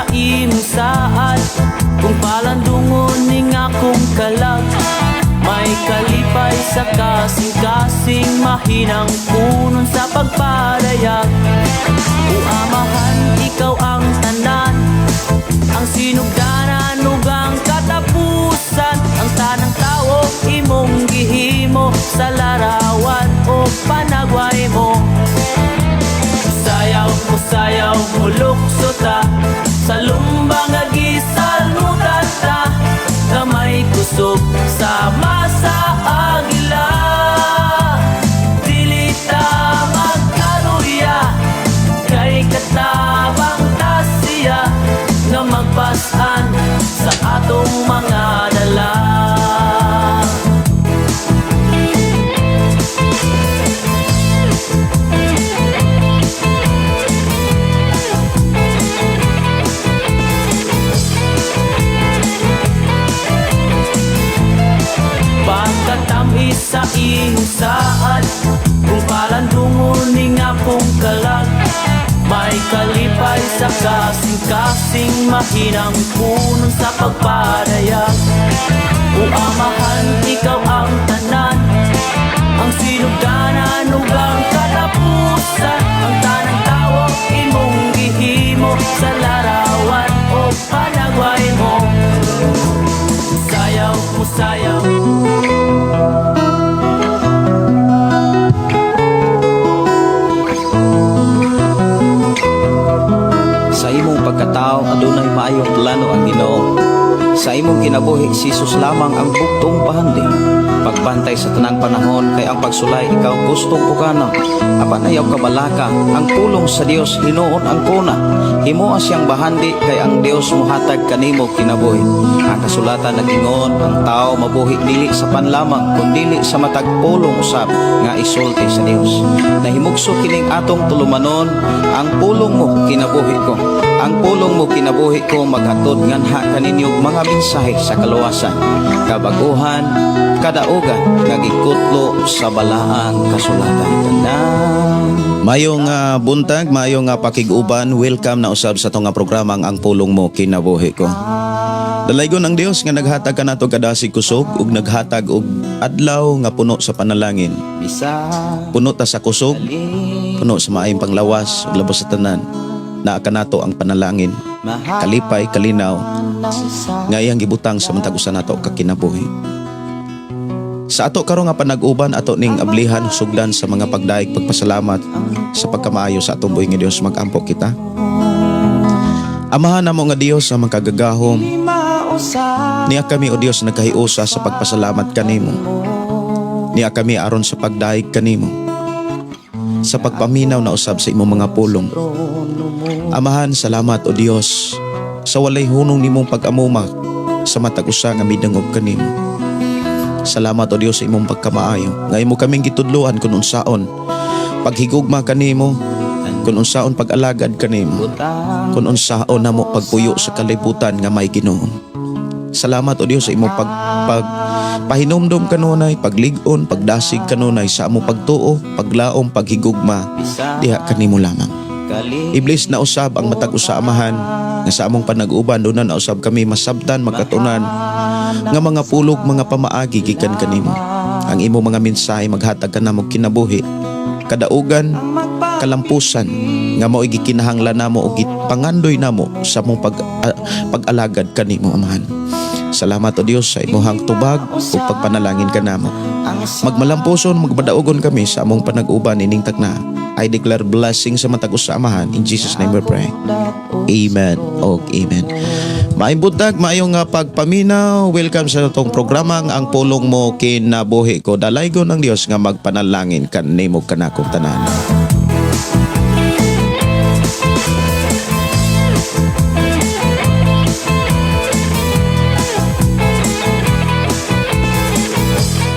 Imong saad, kung palandungon ning akong kalag, may kalipay sa kasing-kasing, mahinang punon sa pagpadayag. O Amahan, ikaw ang tanan, ang sinugdanan ug ang katapusan. Ang tanang tawo imong gihimo sa larawan o panagway mo. Sayaw mo, sayaw mo, lukso ta sa lumba nga gisalmutan ta, nga may kusog sama sa agila. Dili ta magkaluya kay katabang ta siya nga magpasan sa atong mga dala. Pagkatamis sa iyong saad, kung palandungon ning akong kalag, may kalipay sa kasing-kasing, mahinang punon sa pagpadayag. O Amahan, ikaw ang tanan, ang sinugdanan ug ang katapusan. Ang tanang tawo imong gihimo sa larawan o panagway mo. Sayaw mo, sayaw. Sa imong pagkatao adunay maayong plano ang Ginoo. Sa imong kinabuhi, si Jesus lamang ang bugtong bahandi. Pagbantay sa tanang panahon kay ang pagsulay ikaw gustong pugana. Apan ayaw kabalaka, ang pulong sa Dios hinuon ang kuna. Himoa siyang bahandi kay ang Dios mohatag kanimo kinabuhi. Ang kasulatan nag-ingon, ang tao mabuhi dili sa panlamang kundili sa matag pulong usab nga isulti sa Dios. Nahimugso kining atong tulumanon, ang pulong mo kinabuhi ko. Ang pulong mo kinabuhi ko maghatod nganha kaninyo mga mensahe sa kaluwasan, kabaguhan, kadaugan nga gikutlo sa balaang kasulatan. Tanan. Mayong buntag, mayong pakig-uban, welcome na usab sa atong nga programang Ang Pulong Mo Kinabuhi Ko. Dalaygon ang Dios nga naghatag kanato kadasig kusog ug naghatag og adlaw nga puno sa panalangin. Puno ta sa kusog, puno sa maayong panglawas ug labos sa tanan. Naa kanato ang panalangin, kalipay, kalinaw nga iyang gibutang sa matag usa nato ka kinabuhi. Sa ato karon nga panag-uban, ato ning ablihan, sugdan sa mga pagdaig, pagpasalamat sa pagkamaayo sa atong buhi nga Dios. Magampo kita. Amahan namo nga Dios ang makagagahom. Niya kami, o Dios, nagkahiusa sa pagpasalamat kanimo. Niya kami aron sa pagdaig kanimo, sa pagpaminaw na usab sa imong mga pulong. Amahan, salamat, o Dios, sa walay hunong nimong pag-amuma sa matag usa nga midangog kanimo. Salamat, o Dios, sa imong pagkamaayo nga imo kaming gitudloan kun unsaon paghigugma kanimo, kun unsaon pag-alagad kanimo, kun unsaon namo pagpuyo sa kalibutan nga may Ginoo. Salamat, o Dios, sa imong pag, pag pahinumdom kanunay, paglig-on, pagdasig kanunay sa among pagtuo, paglaom, paghigugma diha kanimo lamang. I-bless na usab ang matag usa, Amahan, nga sa among panag-uban duna na usab kami masabtan, magkatunan nga mga pulog, mga pamaagi gikan kanimo. Ang imo mga mensahe maghatag kanamo kinabuhi, kadaugan, kalampusan nga mao'y gikinahanglan namo ug gipangandoy namo sa among pag-alagad kanimo, Amahan. Salamat, o Dios, sa imuhang tubag ug pagpanalangin kanamo. Magmalampuson, magmadaugon kami sa among panag-uban ining takna. I declare blessing sa matag usa, Amahan. In Jesus' name we pray. Amen og amen. Maayong buntag, maayong nga pagpaminaw. Welcome sa atong programang Ang Pulong Mo Kinabuhi Ko. Dalaygon ng Dios nga magpanalangin kanimo kanakong tanan.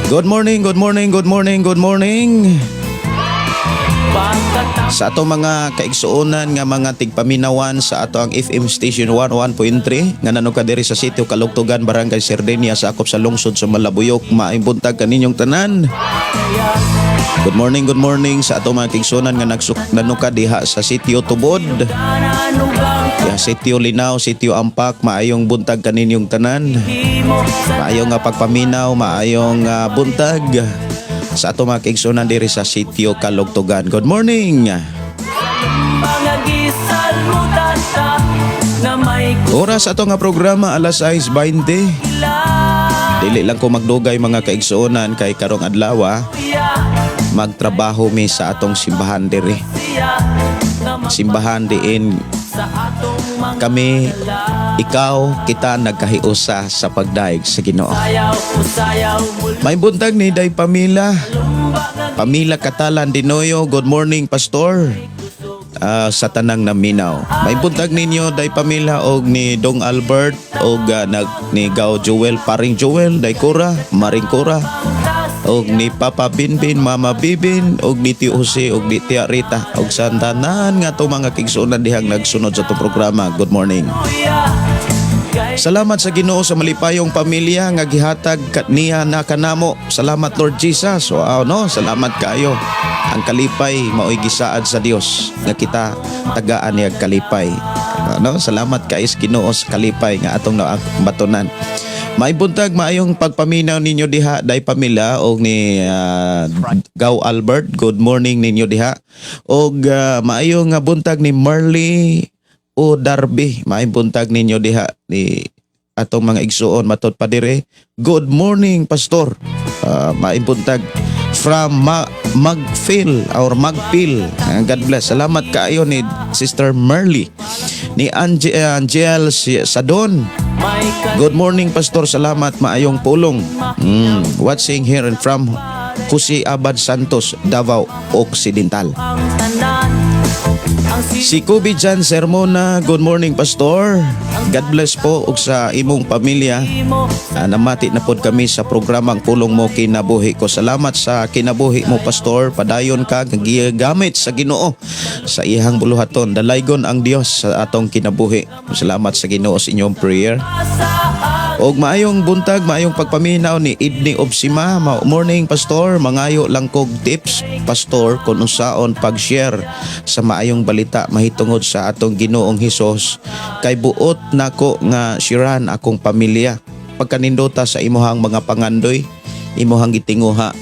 Good morning, good morning, good morning, good morning. Pagkatapos Sa ato mga kaigsuonan nga mga tigpaminawan sa ato ang FM station 11.3 nga nanuka diri sa sitio Kalugtugan, Barangay Serdenia, sakop sa lungsod sa Malabuyok, maayong buntag kaninyong tanan. Good morning, good morning sa ato mga kaigsuonan nga nanuka diha sa sitio Tubod. Nanugang Diha sitio Linaw, sitio Ampak, maayong buntag kaninyong tanan. himo sa Maayong nga pagpaminaw, maayong buntag sa ato mga kaigsuonan diri sa sitio Kalugtugan. Good morning. Mga gisalmutan ta na may Oras ato nga programa, alas 6:20. kila. Dili lang ko magdugay, mga kaigsuonan, kay karong adlaw magtrabaho mi sa atong simbahan diri. Siya nga Simbahan diin sa atong mga kami, ikaw, kita nagkahiusa sa pagdaig sa Ginoo. Sayaw usayaw mul May buntag ni Day Pamila. Lumba nga Pamila Katalan Dinoyo, good morning, Pastor. Sa tanang naminaw. May buntag ninyo, Day Pamila, og ni Dong Albert og nag ni Gao Joel, Paring Joel, Day Cora, Maring Cora, og ni Papa Binbin, Mama Bibin, og ni Tio Jose, og ni Tia Rita, og sa tanan nga to mga kaigsuonan dihang nagsunod sa to programa. Good morning. Kuya kay Salamat sa Ginoo sa malipayong pamilya nga gihatag niya na kanamo. Salamat, Lord Jesus. Wow, no? Salamat kaayo. Ang kalipay maoy gisaad sa Dios nga kita tagaan niya kalipay. Ano? Salamat kay sa Ginoo sa kalipay nga atong batonan. May buntag, maayong pagpaminaw ninyo diha, Day Pamilya og ni Gaw Albert. Good morning ninyo diha. Og maayong nga buntag ni Marley o Darby. Maayong buntag ninyo diha ni atong mga igsuon matod pa dire. Good morning, Pastor. Maayong buntag from Magfil or Magpil. God bless. Salamat kaayo ni Sister Merly. Ni Angel Sadon. May Good morning, Pastor. Salamat, maayong pulong. Watching here and from Jose Abad Santos, Davao Occidental. Ang tanan ang si Si Kubi Jan Sermona, good morning, Pastor. God bless po ug sa imong pamilya. Mo Namati na pod kami sa programang Pulong Mo Kinabuhi Ko. Salamat sa kinabuhi mo, Pastor. Padayon ka nga gigamit sa Ginoo sa iyang buluhaton. Dalaygon ang Dios sa atong kinabuhi. Salamat sa Ginoo sa inyong prayer. Sa Og maayong buntag, maayong pagpaminaw ni Idni Obsima. Morning, Pastor, mangayo lang kog tips, Pastor, kung unsaon pag-share sa maayong balita mahitungod sa atong Ginoong Hesus kay buot nako nga shiran akong pamilya. Pagkanindota sa imuhang mga pangandoy, imuhang gitinguha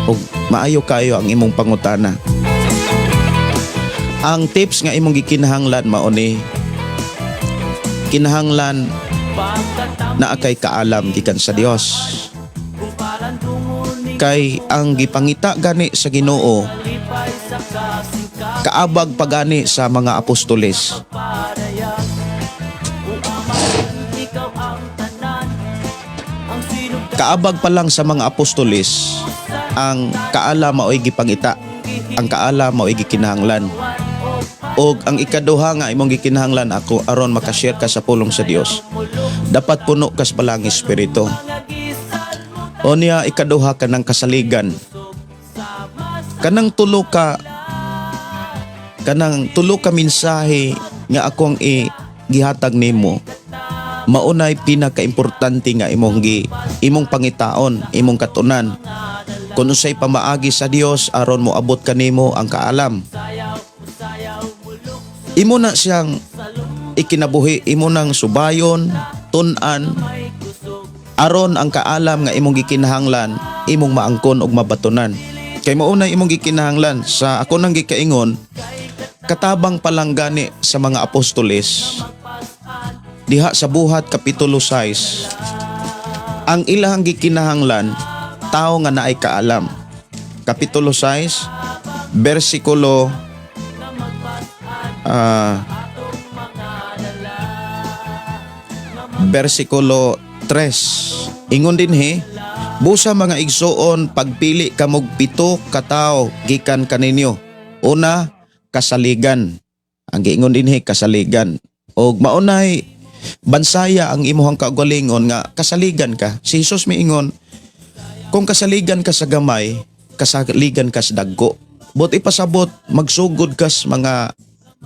ug maayo kayo ang imong pangutana. Ang tips nga imong gikinahanglan mao ni kinahanglan Pagkatam naa kay kaalam gikan sa Dios. Kung palandungon ni Kay ang gipangita gani sa Ginoo Lipay sa kasingka kaabag pagani sa mga apostoles. Parayag o ama, ikaw ang tanan ang sinugdan Kaabag pa lang sa mga apostoles, ang kaalam mao'y gipangita. Ang kaalam mao'y gikinahanglan. Og ang ikaduha nga imong gikinahanglan ako aron makashare ka sa pulong sa Dios, dapat puno ka sa Balaang Espiritu. O niya ikaduha ka ng kasaligan. Kanang tulo ka mensahe nga akong gihatag nimo maunay pinakaimportante nga imong pangitaon, imong katunan. Kung unsay pamaagi sa Dios aron moabot kanimo ang kaalam. Imo na siyang ikinabuhi, imo nang subayon, tun-an aron ang kaalam nga imong gikinahanglan imong maangkon ug mabatunan. Kay mao na imong gikinahanglan sa ako nang gikaingon, katabang pa lang gani sa mga apostoles diha sa Buhat kapitulo 6, ang ilahang gikinahanglan, tao nga naay kaalam. Kapitulo 6, bersikulo bersikulo 3, ingon dinhi, "Busa, mga igsuon, pagpili kamog 7 ka tawo gikan kaninyo." Una, kasaligan. Ang giingon dinhi, kasaligan. Og maunay bansaya ang imuhang kaugalingon nga kasaligan ka. Si Jesus miingon, kung kasaligan ka sa gamay, kasaligan ka sa dagko. But ipasabot magsugod kas mga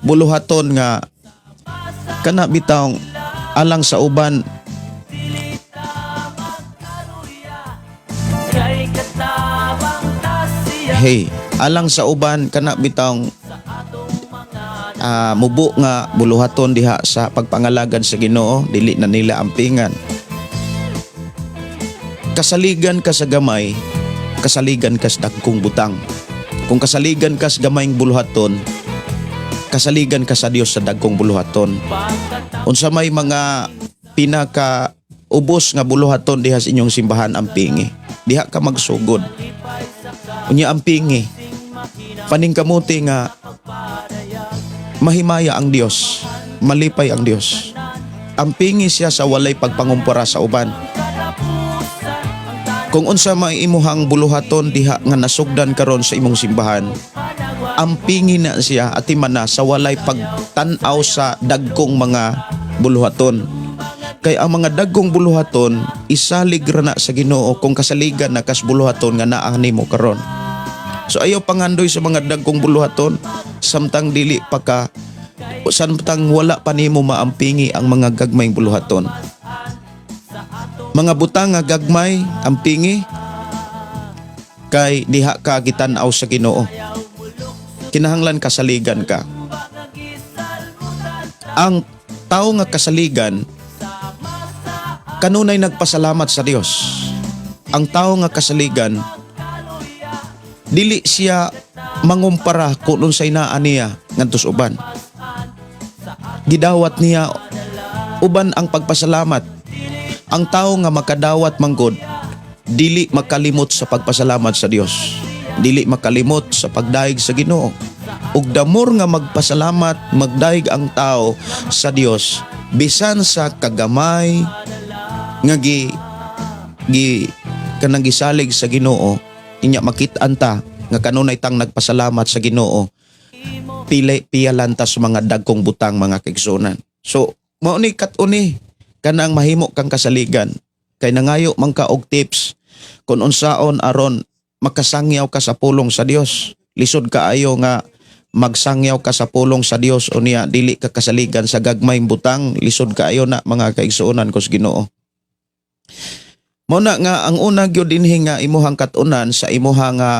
buluhaton nga kana bitawng alang sa uban. Kay katabang ta siya. Hey, alang sa uban kana bitawng mubo nga buluhaton diha sa pagpangalagad sa Ginoo, dili na nila ampingan. Kasaligan ka sa gamay, kasaligan ka sa dagkong butang. Kung kasaligan ka sa gamayng buluhaton, kasaligan ka sa Dios sa dagkong buluhaton. Unsa may mga pinaka ubos nga buluhaton diha sa inyong simbahan, ampingi. Diha ka magsugod. Unya ampingi. Paningkamuti nga mahimaya ang Dios, malipay ang Dios. Ampingi siya sa walay pagpangumpara sa uban. Kung unsa may imuhang buluhaton diha nga nasugdan karon sa imong simbahan, ampingi na siya at na sa walay pagtan-aw sa dagkong mga buluhaton. Kay ang mga dagkong buluhaton isalig ra na sa Ginoo kung kasaligan na kas buluhaton nga naa nimo karon. So ayaw pangandoy sa mga dagkong buluhaton samtang dili pa ka samtang wala pa nimo maampingi ang mga gagmayng buluhaton. Mga butang nga gagmay ampingi kay diha ka gitan-aw sa Ginoo. Kinahanglan kasaligan ka. Ang tao nga kasaligan kanunay nagpasalamat sa Dios. Ang tao nga kasaligan dili siya mangumpara kung unsay naa niya ngadto sa uban. Gidawat niya uban ang pagpasalamat. Ang tao nga makadawat manggod dili makalimot sa pagpasalamat sa Dios. Dili makalimot sa pagdayeg sa Ginoo. Ug damor nga magpasalamat, magdayeg ang tao sa Dios bisan sa kagamay nga gi gi kanang gisalig sa Ginoo, inya makit-an ta nga kanunay tang nagpasalamat sa Ginoo, pili piyalan ta sa mga dagkong butang, mga kaigsuonan. So mao ni kat-uni kanang mahimo kang kasaligan kay nangayo man ka og tips kung unsaon aron makasangyaw ka sa pulong sa Dios. Lisod kaayo nga magsangyaw ka sa pulong sa Dios unya dili ka kasaligan sa gagmayng butang. Lisod kaayo na, mga kaigsuonan ko sa Ginoo. Mao na nga ang una gyud dinhi nga imuhang kat-unan sa imuha nga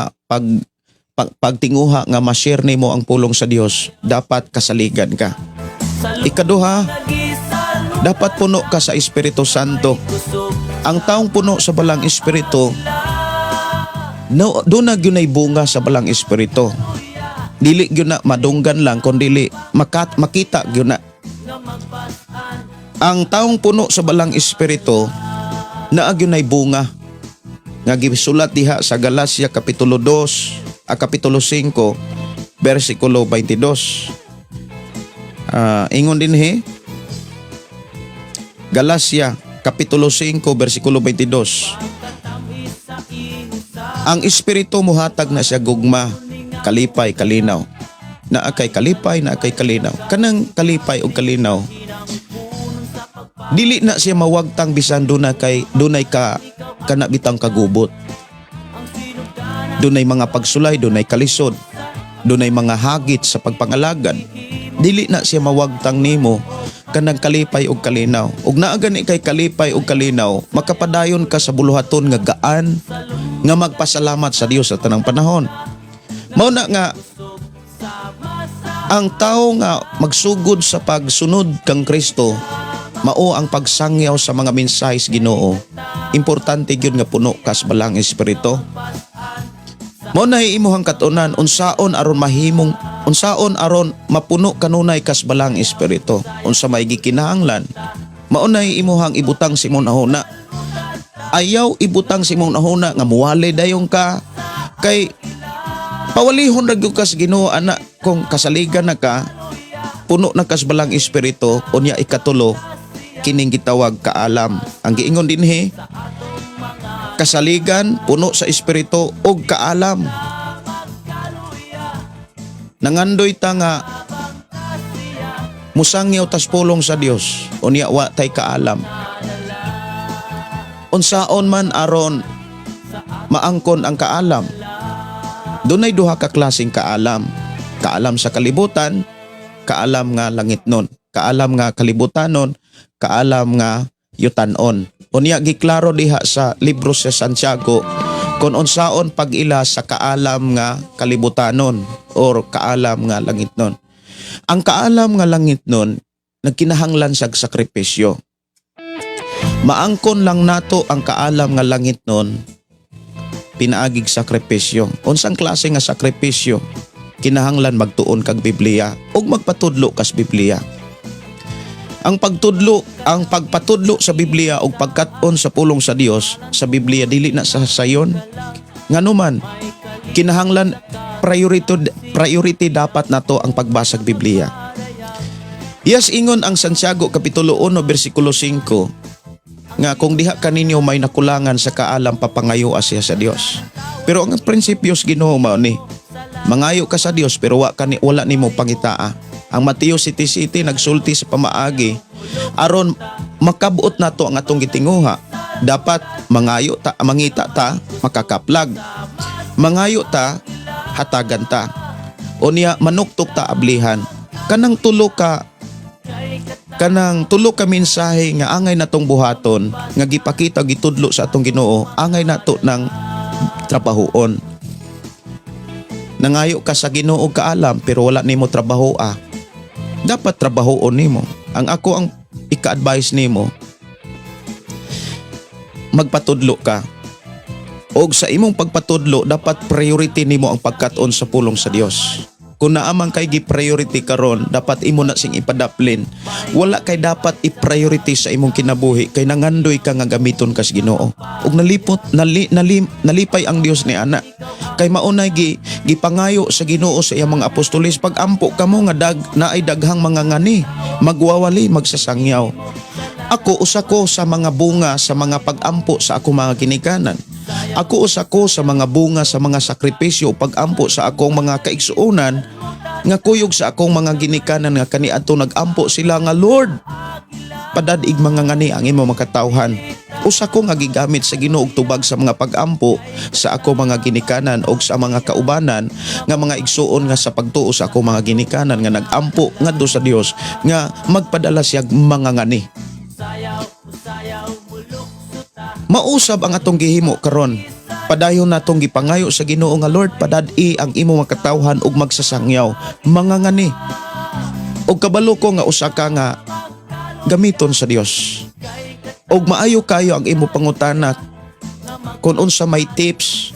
pagtinguha nga ma-share nimo ang pulong sa Dios, dapat kasaligan ka. Ikaduha, dapat puno ka sa Espiritu Santo. Ang taong puno sa Balang Espiritu, no, doon na gyud nay bunga sa Balang Espiritu. Dili gyud na madunggan lang kun dili makita gyud na. Ang taong puno sa Balang Espiritu naa gyud nay bunga nga gisulat diha sa Galacia kapitulo 2 a kapitulo 5 bersikulo 22. Ingon dinhi Galacia kapitulo 5 bersikulo 22. Ang Espiritu muhatag na siya gugma, kalipay, kalinaw. Naa kay kalipay, naa kay kalinaw. Kanang kalipay ug kalinaw, dili na siya mawagtang bisan dunay ka kana bitang kagubot. Dunay mga pagsulay, dunay kalisod, dunay mga hagit sa pagpangalagad. Dili na siya mawagtang nimo kanang kalipay ug kalinaw. Ug naa gani kay kalipay ug kalinaw, makapadayon ka sa buluhaton nga gaan nga magpasalamat sa Dios sa tanang panahon. Mao na nga ang tao nga magsugod sa pagsunod kang Kristo, mao ang pagsangyaw sa mga mensahe sa Ginoo. Importante gyud nga puno ka sa Balang Espiritu. Mao na imuhang katunan unsaon aron mahimong unsaon aron mapuno kanunay kas Balang Espiritu, unsa may gikinahanglan. Mao na imuhang ibutang sa imong nahuna. Ayaw ibutang sa imong nahuna nga muwali dayon ka kay pawalihon ra gyud ka sa Ginoo ana kung kasaligan na ka, puno na kas Balang Espiritu. Unya ikatulo, kining gitawag kaalam. Ang giingon dinhi, kasaligan, puno sa Espiritu ug kaalam. Nangandoy ta nga musangyaw tas pulong sa Dios unya wa tay kaalam. Unsaon man aron maangkon ang kaalam? Dunay duha ka klaseng kaalam. Kaalam sa kalibutan, kaalam nga langitnon, kaalam nga kalibutanon, kaalam nga yutanon. Unya giklaro diha sa libro sa Santiago kung unsaon pag-ila sa kaalam nga kalibutanon or kaalam nga langitnon. Ang kaalam nga langitnon, nagkinahanglan siya sakripisyo. Maangkon lang nato ang kaalam nga langitnon pinaagig sakripisyo. Unsang klase nga sakripisyo? Kinahanglan magtuon kag Biblia ug magpatudlo kas Biblia. Ang pagtudlo, ang pagpatudlo sa Biblia ug pagkat-on sa pulong sa Dios sa Biblia, dili na sa sayon. Ngano man, kinahanglan priority priority dapat nato ang pagbasag Biblia. Yes, ingon ang Santiago kapitulo 1 bersikulo 5 nga kung diha kaninyo may nakulangan sa kaalam, papangayo siya sa Dios. Pero ang prinsipyo sa Ginoo mao ni mangayo ka sa Dios pero wa kani wala nimo pangitaa. Ang Mateo 7:7 nagsulti sa pamaagi aron makabuot nato ang atong gitinguha. Dapat mangayo ta, mangita ta, makakaplag. Mangayo ta, hatagan ta. Unya manuktok ta, ablihan. Kanang tulo ka mensahe nga angay natong buhaton nga gipakita, gitudlo sa atong Ginoo, angay nato ng trabahoon. Nangayo ka sa Ginoo og kaalam pero wala nimo trabaho ah. Dapat trabahoon nimo. Ang ako ang ika-advise nimo, magpatudlo ka. Og sa imong pagpatudlo, dapat priority nimo ang pagkat-on sa pulong sa Dios. Kung naa man kay gi-priority karon, dapat imo na sing ipadaplin. Wala kay dapat i-priority sa imong kinabuhi kay nangandoy ka nga gamiton kas Ginoo. Ug nalipot nali, nali, nalipay ang Dios ni ana. Kay maunay gipangayo sa Ginoo sa iyang mga apostoles, pag-ampo kamo nga dag naay daghang mga ngani, magwawali, magsasangyaw. Ako, usa ko sa mga bunga sa mga pag-ampo sa ako mga ginikanan. Ako, usa ko sa mga bunga sa mga sakripisyo, pag-ampo sa akong mga kaigsuonan nga kuyog sa akong mga ginikanan nga kaniadto nag-ampo sila nga, "Lord, padad-ig mga ngani ang imo makatawhan." Usa ko nga gigamit sa Ginoo og tubag sa mga pag-ampo sa ako mga ginikanan og sa mga kaubanan nga mga igsuon nga sa pagtuo sa ako mga ginikanan nga nag-ampo ngadto sa Dios nga magpadala siya mga ngani. Mausab ang atong gihimo karon. Padayon natong gipangayo sa Ginoo nga, "Lord, padad-i ang imo makatawhan og magsasangyaw, mga ngani." Og kabalo ko nga usa ka nga gamiton sa Dios. Og maayo kayo ang imo pangutana kung unsa may tips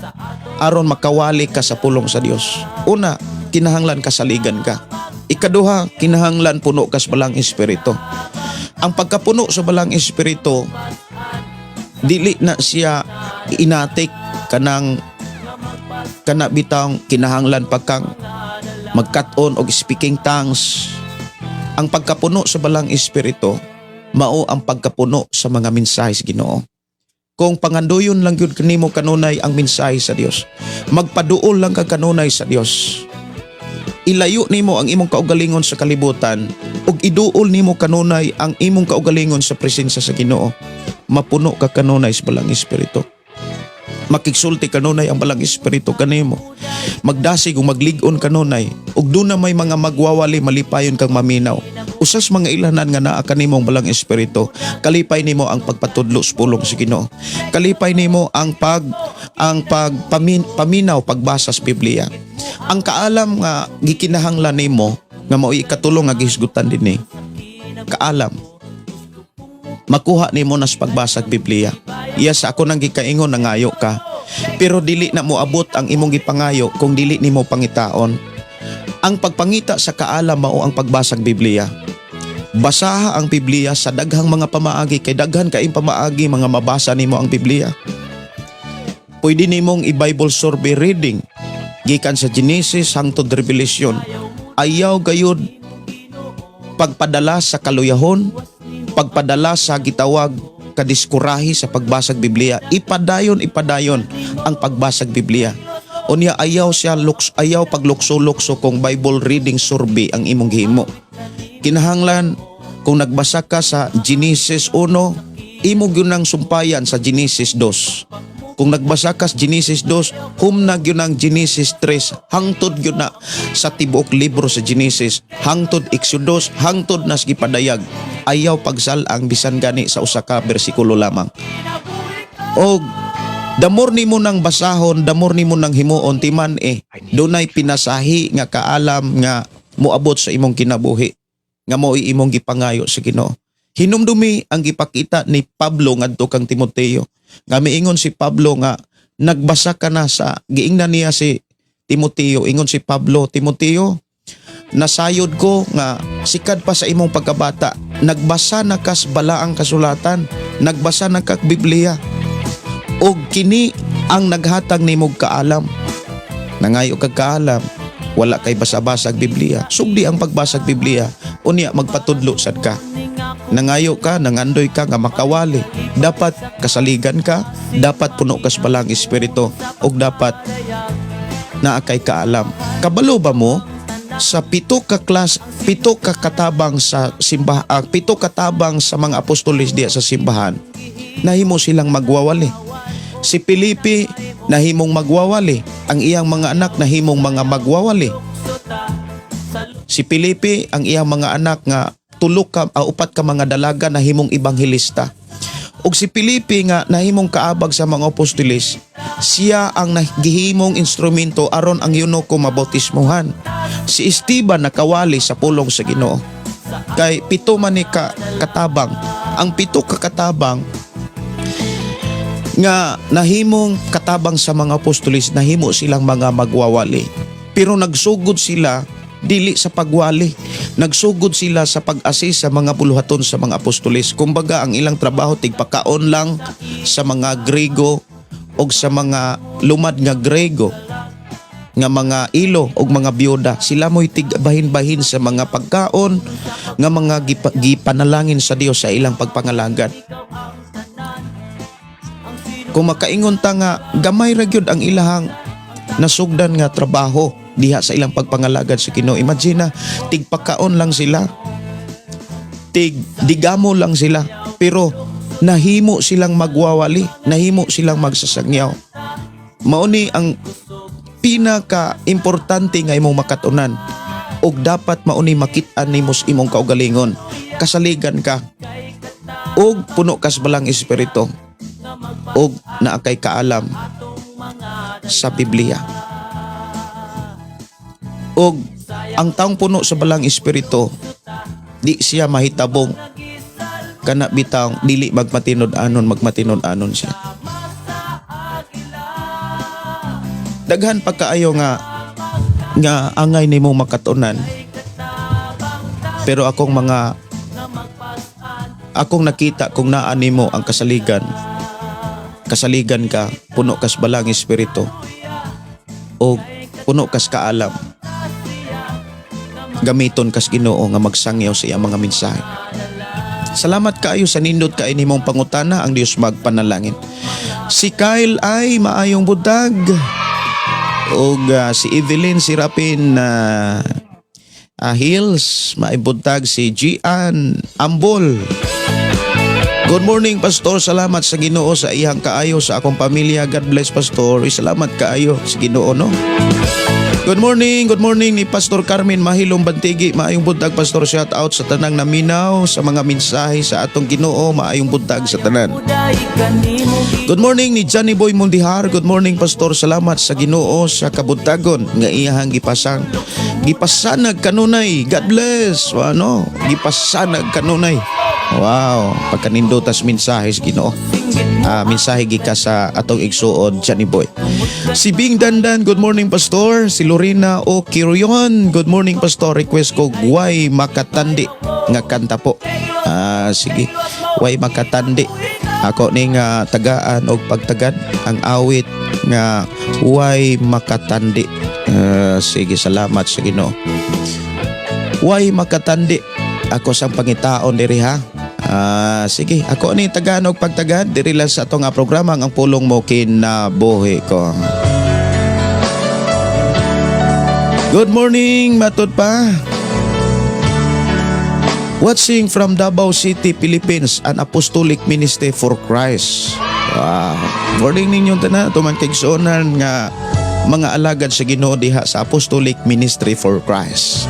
aron makawali ka sa pulong sa Dios. Una, kinahanglan kasaligan ka. Ikaduha, kinahanglan puno ka sa Balang Espiritu. Ang pagkapuno sa Balang Espiritu, dili na siya inatik kanang kana bitang kinahanglan pagkang magkat-on og speaking tongues. Ang pagkapuno sa Balang Espiritu mao ang pagkapuno sa mga mensahe sa Ginoo. Kung pangandoyon lang gyud kanimo kanunay ang mensahe sa Dios, magpaduol lang ka kanunay sa Dios, ilayo nimo ang imong kaugalingon sa kalibutan ug iduol nimo kanunay ang imong kaugalingon sa presensya sa Ginoo, mapuno ka kanunay sa Balang Espiritu. Makigsulti kanunay ang Balang Espiritu kanimo, magdasig ug maglig-on kanunay, ug duna may mga magwawali, malipayon kang maminaw. Usas mga ilanan nga naa kanimo ang Balang Espiritu, kalipay nimo ang pagpatudlo sa pulong sa Ginoo, kalipay nimo ang paminaw, pagbasa sa Biblia. Ang kaalam nga gikinahanglan nimo nga mao'y ikatulo nga gihisgutan dinhi, kaalam, makuha nimo na sa pagbasa og Biblia. Yes, ako nang gikaingon, nangayo ka. Pero dili na moabot ang imong gipangayo kung dili nimo pangitaon. Ang pagpangita sa kaalam mao ang pagbasa og Biblia. Basaha ang Biblia sa daghang mga pamaagi kay daghan kaayong pamaagi mga mabasa nimo ang Biblia. Pwede nimong i-Bible survey reading gikan sa Genesis hangtod Revelation. Ayaw gayud pagpadala sa kaluyahon, pagpadala sa gitawag kadiskurahi sa pagbasag Biblia. Ipadayon, ipadayon ang pagbasag Biblia. Unya ayaw paglukso-lukso kung Bible reading survey ang imong gihimo. Kinahanglan kung nagbasa ka sa Genesis 1, imo gyud nang sumpayan sa Genesis 2. Kung nagbasa ka sa Genesis 2, humna gyud ang Genesis 3, hangtod gyud na sa tibuok libro sa Genesis, hangtod Exodus, hangtod nas gipadayag. Ayaw pagsal-ang bisan gani sa usa ka bersikulo lamang. Og the more nimo nang basahon, the more nimo nang himuon, timan eh, dunay pinasahi nga kaalam nga moabot sa imong kinabuhi nga mo'y imong gipangayo sa Ginoo. Hinumdumi ang gipakita ni Pablo ngadto kang Timoteo. Nga miingon si Pablo nga nagbasa ka na sa giingnan niya si Timoteo, ingon si Pablo, "Timoteo, nasayod ko nga sikad pa sa imong pagkabata, nagbasa na kas balaang kasulatan, nagbasa na kag Biblia. Og kini ang naghatag nimog kaalam." Nangayo kag kaalam, wala kay basa-basa ag Biblia. Sugdi ang pagbasa ag Biblia, unya magpatudlo sad ka. Nangayo ka, nangandoy ka nga makawali. Dapat kasaligan ka, dapat puno kas Balaang Espiritu, ug dapat naa kay kaalam. Kabalo ba mo sa pito ka class, pito ka katabang sa simbahan, pito katabang sa mga apostoles diya sa simbahan, nahimo silang magwawali? Si Felipe nahimong magwawali, ang iyang mga anak nahimong mga magwawali. Si Felipe, ang iyang mga anak nga tulo ka, upat ka mga dalaga nahimong ebanghelista. Ug si Felipe nga nahimong kaabag sa mga apostoles, siya ang nagihimong instrumento aron ang eunuko mabautismuhan. Si Esteban nakawali sa pulong sa Ginoo. Kay pito man ni ka katabang. Ang pito ka katabang nga nahimong katabang sa mga apostoles, nahimo silang mga magwawali. Pero nagsugod sila dili sa pagwali. Nagsugod sila sa pag-assist sa mga buluhaton sa mga apostoles. Kumbaga, ang ilang trabaho tigpakaon lang sa mga Grego o sa mga lumad nga Grego nga mga ilo og mga biyuda. Sila mo'y tigbahin-bahin sa mga pagkaon nga mga gipanalangin sa Dios sa ilang pagpangalagad. Kung makaingon ta nga gamay ra gyud ang ilahang nasugdan nga trabaho diha sa ilang pagpangalagad sa Ginoo. Imagine na tigpakaon lang sila, tig digamo lang sila, pero nahimo silang magwawali, nahimo silang magsasangyaw. Mao ni ang pinaka importante nga imong makatunan ug dapat mauni makit-an nimo sa imong kaugalingon: kasaligan ka ug puno kas Balaang Espiritu ug naa kay kaalam sa Biblia. Ug ang taong puno sa Balaang Espiritu, di siya mahitabong kana bitang dili magmatinud-anon, magmatinud-anon siya. Daghan pagkaayo nga angay nimo makatunan. Pero akong nakita, kung naa nimo ang kasaligan, kasaligan ka, puno kas Balaang Espiritu o puno kas kaalam, gamiton kas Ginoo nga magsangyaw sa iyang mga mensahe. Salamat kaayo sa nindot kay nimong pangutana. Ang Dios magpanalangin. Si Kyle ay maayong buntag. Og si Evelyn Sirapin na Hills, maayong buntag. Si Gian Ambol. "Good morning, Pastor. Salamat sa Ginoo sa iyang kaayo sa akong pamilya. God bless, Pastor." Uy, salamat kaayo sa Ginoo, no. Good morning ni Pastor Carmen Mahilong Bantigi. Maayong buntag, Pastor. Shout out sa tanang naminaw sa mga mensahe sa atong Ginoo. Maayong buntag sa tanan. Good morning ni Johnny Boy Mundihar. "Good morning, Pastor. Salamat sa Ginoo sa kabuntagon nga iyahang gipasang. Gipasanag kanunay. God bless." Ano? Gipasanag kanunay. Wow, pagkanindutas mensahe sa Ginoo. Mensahe gikan sa atong igsuon Johnny Boy. Si Bing Dandan, "Good morning, Pastor." Si Lorena O. Kirion, "Good morning, Pastor. Request ko Way Makatandi nga kanta po." Sige. Way Makatandi. Ako ning tagaan og pagtagad ang awit nga Way Makatandi. Sige, salamat sa Ginoo. Way Makatandi. Ako sang pangitaon diri ha. Sige, ako ni tagaan og pagtagad diri lang sa atong programa, Ang Pulong Mo Kinabuhi Ko. Good morning, matud pa. Watching from Davao City, Philippines, an Apostolic Ministry for Christ. Wow. Morning ninyong tanan, tuman kaigsuonan nga mga alagad sa Ginoo diha sa Apostolic Ministry for Christ.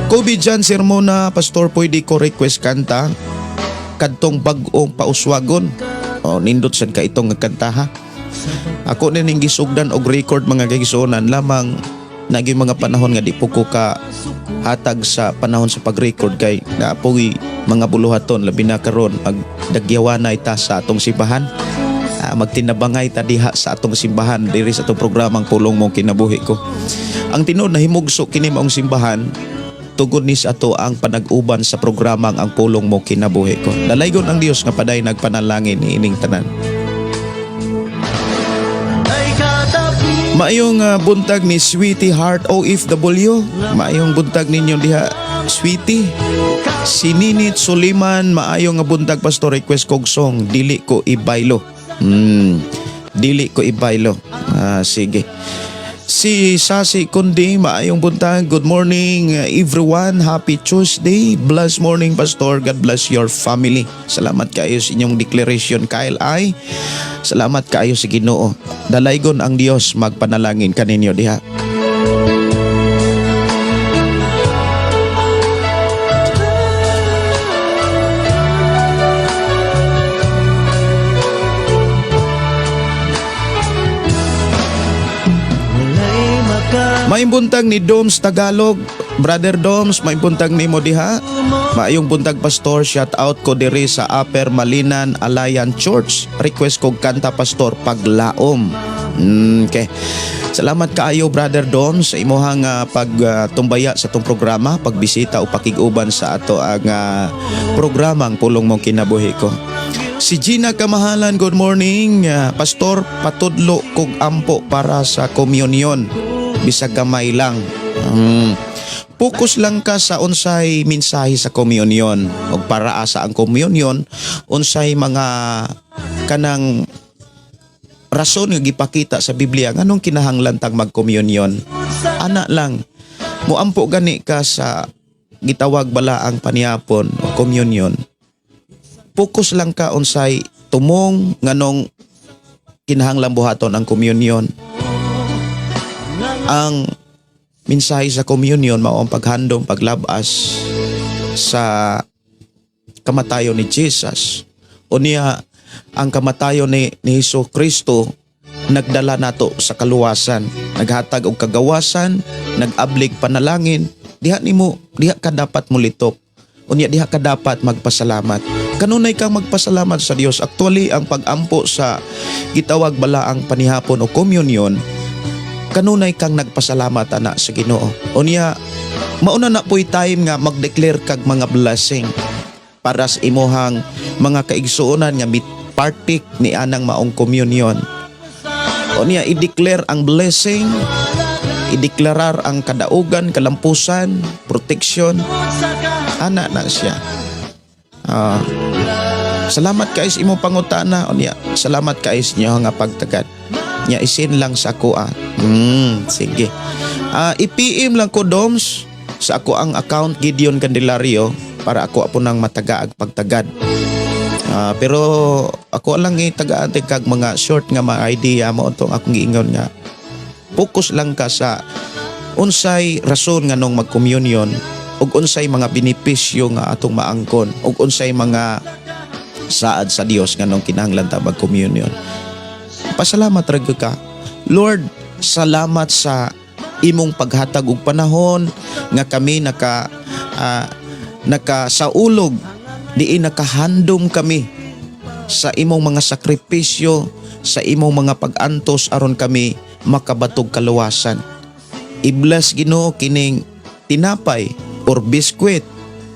Kobe John Sermona, "Pastor, pwede ko request kanta kadtong Bag-ong Pauswagon?" Oh, nindot sad ka itong nga kanta, ha. Ako ni ning gisugdan og record, mga kaigsuonan, lamang naging mga panahon nga di po ko ka hatag sa panahon sa pag-record kay naapoy mga buluhaton, labi na karon magdagyawanay ta sa atong simbahan. Magtinabangay ta diha sa atong simbahan diri sa atong programang Pulong Mo Kinabuhi Ko. Ang tinuod, nahimugso kini maong simbahan tugod ni sa ato ang panag-uban sa programang Ang Pulong Mo Kinabuhi Ko. Dalaygon ang Dios nga paday nagpanalangin ni ining tanan. Maayong buntag ni Sweetie Heart OFW. Maayong buntag ninyo diha, Sweetie. Si Ninit Suliman, "Maayong nga buntag, Pastor, request kog song Dili Ko Ibaylo." Dili Ko Ibaylo. Ah, sige. Si Sasi Kundi, maayong buntag. "Good morning, everyone. Happy Tuesday. Blessed morning, Pastor. God bless your family." Salamat kayo sa inyong declaration, Kyle ay. Salamat kaayo sa Ginoo. Dalaygon ang Dios magpanalangin kaninyo diha. Maayong buntag ni Doms Tagalog. Brother Doms, maayong buntag nimo diha. "Maayong buntag, Pastor, shout out ko diri sa Upper Malinan Alayan Church. Request kog kanta, Pastor, Paglaom." Okay. Salamat kaayo, Brother Doms, sa imuhang pagtumbaya sa atong programa, pagbisita o pakig-uban sa ato ang programang Pulong Mo Kinabuhi Ko. Si Gina Kamahalan, "Good morning. Pastor, patudlo kog ampo para sa communion. Bisag gamay lang." Focus lang ka sa unsay mensahe sa communion ug para asa ang communion, unsay mga kanang rason nga gipakita sa Biblia nganong kinahanglan tang mag-communion. Ana lang. Muampo gani ka sa gitawag bala ang panihapon o communion. Focus lang ka unsay tumong nganong kinahanglan buhaton ang communion. Ang mensahe sa communion mao ang paghandom, paglabas sa kamatayon ni Jesus. Unya ang kamatayon ni Hesus Kristo nagdala nato sa kaluwasan, naghatag og kagawasan, nag-ablig panalangin. Diha nimo, diha ka dapat mulitok. Unya diha ka dapat magpasalamat. Kanunay kang magpasalamat sa Dios. Actually, ang pag-ampo sa gitawag bala ang panihapon o communion, kanunay kang nagpasalamat ana sa Ginoo. Unya mauna na po'y time nga mag-declare kag mga blessing para sa imuhang mga kaigsuonan nga mit-partake ni anang maong communion. Unya i-declare ang blessing, i-deklarar ang kadaugan, kalampusan, protection. Ana na siya. Salamat kay sa imong pangutana, unya salamat kay sa inyo nga pagtagad. Nya i-send lang sa ako ah. Sige. I-PM lang ko, Doms, sa ako ang account Gideon Candelario para ako apo nang matagaag pagtagad. Pero ako lang itagaan kag mga short nga mga idea mo itong akong giingon nga focus lang ka sa unsay rason nga nung mag-communion ug unsay mga benepisyo nga atong maangkon ug unsay mga saad sa Dios nga nung kinahanglan ta mag-communion. Pasalamat ra gyud ka. Lord, salamat sa imong paghatag og panahon nga kami nakasaulog diin nakahandom kami sa imong mga sakripisyo, sa imong mga pag-antos aron kami makabatog kaluwasan. I-bless, Ginoo, kining tinapay or biskwit.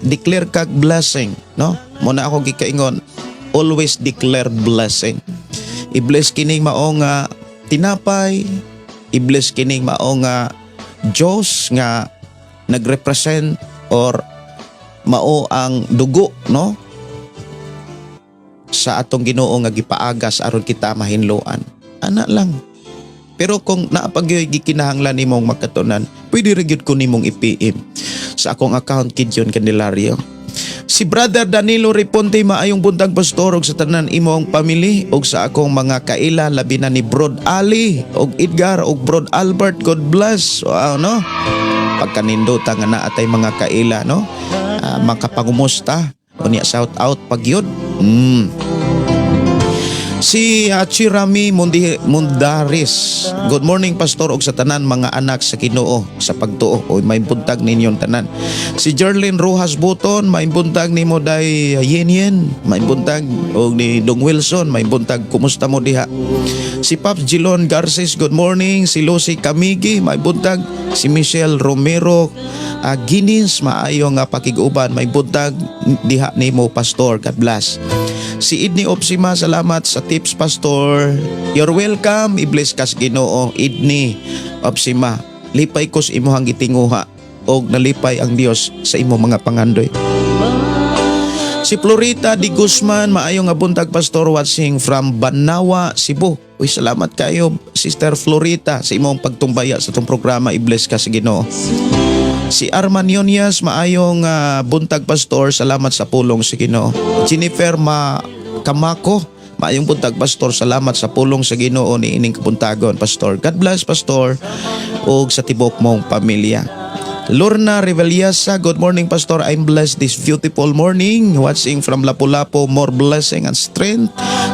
Declare kag blessing, no? Mo na ako gikaingon, always declare blessing. I-bless kining mao nga tinapay, i-bless kining mao nga Diyos nga nagrepresent or mao ang dugo, no, sa atong Ginoo nga gipaagas aron kita mahinloan. Ana lang. Pero kung naapagyoy gikinahanglan nimong makatunan, pwede ra gyud ko nimong i-PM sa akong account Gideon Candelario. Si Brother Danilo Riponte, maayong buntag, pastor, og sa tanan imong family og sa akong mga kaila, labi na ni Brod Ali og Edgar og Brod Albert. God bless. Wow, no? Pagkanindota nga naa tay mga kaila, no? Makapangumusta unya shout out pagyud. Si Chirami Mundi, Mundaris. Good morning, pastor, og sa tanan mga anak sa Ginoo sa pagtuo. O may buntag ninyong tanan. Si Jerlyn Rojas Buton, may buntag nimo day Yen Yen, may buntag, og ni Dong Wilson, may buntag, kumusta mo diha? Si Pops Gilon Garces, good morning. Si Lucy Kamigi, may buntag. Si Michelle Romero Guinness, maayo nga pakig-uban, may buntag diha nimo, pastor. God bless. Si Idney Opsima, salamat sa tips, pastor. You're welcome. I-bless kas Ginoo, Idney Opsima. Lipay ko sa imuhang gitinguha og nalipay ang Dios sa imong mga pangandoy. Si Florita Di Guzman, maayo nga buntag, pastor, watching from Banawa, Cebu. Uy, salamat kayo, Sister Florita, sa imong pagtumbaya sa atong programa. I-bless ka sa Ginoo. Si Arman Yonias, maayong buntag, pastor, salamat sa pulong sa Ginoo. Jennifer Ma Kamako, maayong buntag, pastor, salamat sa pulong sa Ginoo ni ining kabuntagon, pastor. God bless, pastor, ug sa tibok mong pamilya. Lorna Reveliasa, good morning, pastor. I'm blessed this beautiful morning. Watching from Lapu-Lapu, more blessing and strength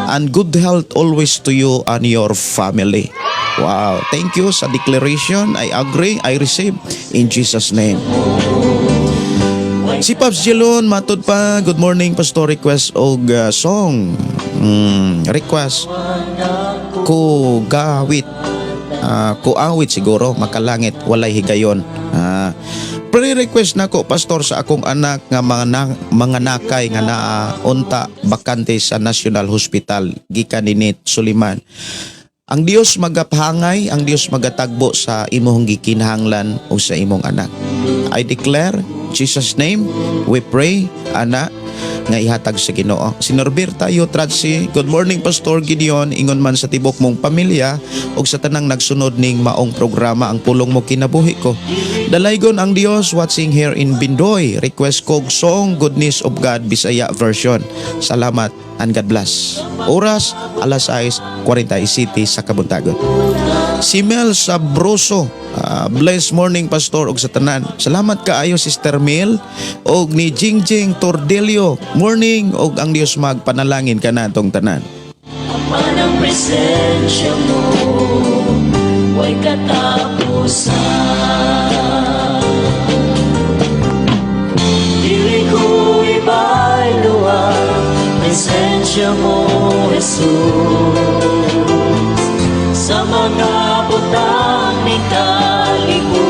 and good health always to you and your family. Wow, thank you sa declaration. I agree, I receive in Jesus' name. Si Pops Jelon, matud pa, good morning, pastor, request og song. Request ko gawit, kuawit siguro, Makalangit Walay Higayon. Pre-request nako, pastor, sa akong anak nga mga nakay nga naa unta bakante sa National Hospital, gikan ni Nate Suliman. Ang Dios magapahangay, ang Dios magatagbo sa imong gikinahanglan o sa imong anak. I declare, Jesus name, we pray, ana, nga ihatag sa Ginoo. Si Norberta Yotratsi, good morning, Pastor Gideon, ingon man sa tibok mong pamilya ug sa tanang nagsunod ning maong programa, Ang Pulong Mo Kinabuhi Ko. Dalaygon ang Dios, watching here in Bindoy. Request kog song Goodness of God Bisaya version. Salamat and God bless. Oras alas 6:47 sa kabuntagon. Si Mel Sabroso, blessed morning, pastor, ug sa tanan. Salamat kaayo, Sister Mel, og ni Jingjing Tordelio. Morning og ang Dios magpanalangin kanatong tanan. Apan ang presensya mo way katapusan. Dili ko ibaylo ang presensya mo, Jesus, sa mga butang ni kalibutan.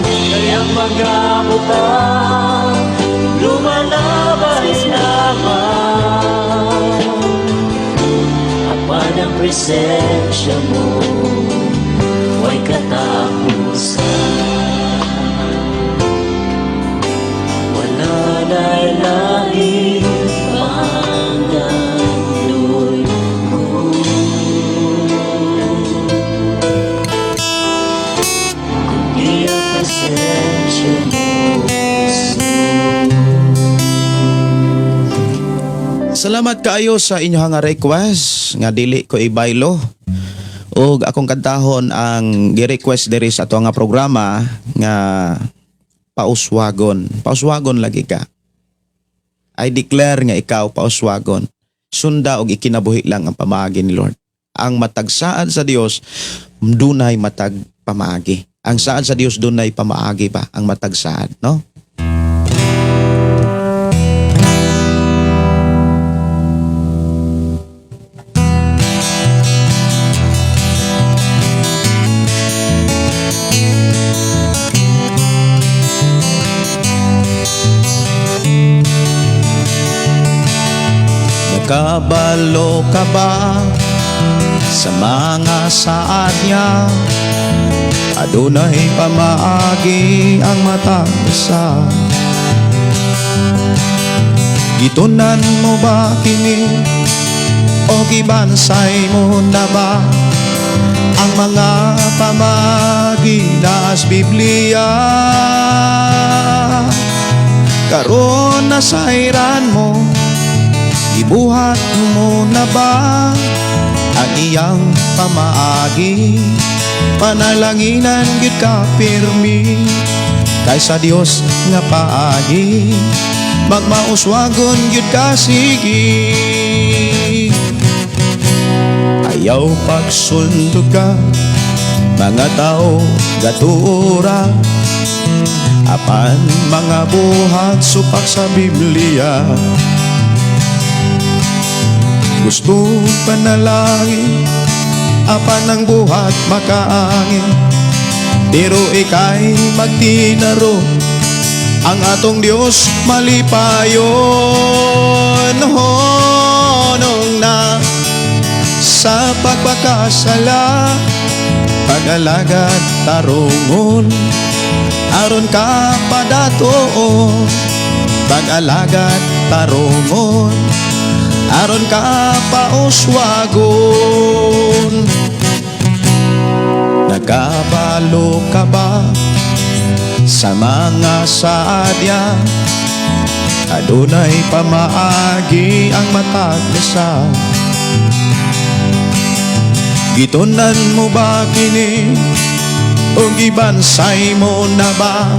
Kay ang mga butang lumalabay lamang, apan ang presensya mo way katapusan. Wala na'y lain pangandoy ko kundi ang presensya mo, Jesus. Salamat kaayo sa inyong nga request nga dili ko ibaylo. Ug akong kantahon ang gi-request diri sa ato nga programa nga Pauswagon. Pauswagon lagi ka. I declare nga ikaw pauswagon. Sunda og ikinabuhi lang ang pamaagi ni Lord. Ang matag saad sa Dios dunay matag pamaagi. Ang saad sa Dios dunay pamaagi ba ang matag saad, no? Nakabalo ka ba sa mga saad niya? Adunay pamaagi ang matag usa. Gitunan mo ba kini o gibansay mo na ba ang mga pamaagi? pamaagi nas Biblia. Karon nasayran mo, gibuhat mo na ba ang iyang pamaagi? Panalanginan gyud ka pirmi, kay sa Dios nga paagi magmauswagon gyud ka sige. Ayaw pagsundog ka, mga tao gatura, apan mga buhat supak sa Biblia. Gusto panalangin, apan ang buhat makaangin. Pero ika'y magtinaro, ang atong Diyos malipayon. Honong na sa pagpakasala, pag-alagad tarungon, aron ka padatoon. Pag-alagad tarungon, aron ka pauswagon. Nagkabalo ka ba sa mga saadya? Adunay pamaagi ang matag usa. Gitunan mo ba kini o gibansay mo na ba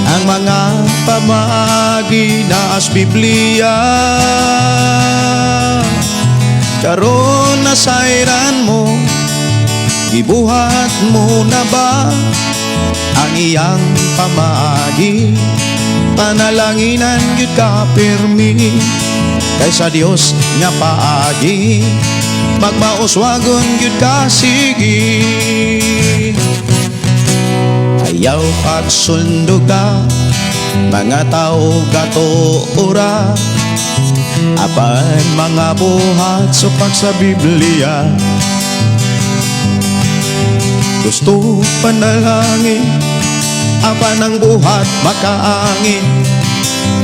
ang mga pamaagi naas Biblia? Karon nasayran mo, gibuhat mo na ba ang iyang pamaagi? Panalanginan gyud ka pirmi, kay sa Dios nga paagi magmauswagon gyud ka sige. Ayaw pagsundog ka, mga tao gatuora, apan mga buhat supak sa Biblia. Gusto panalangin, apan ang buhat makaangin.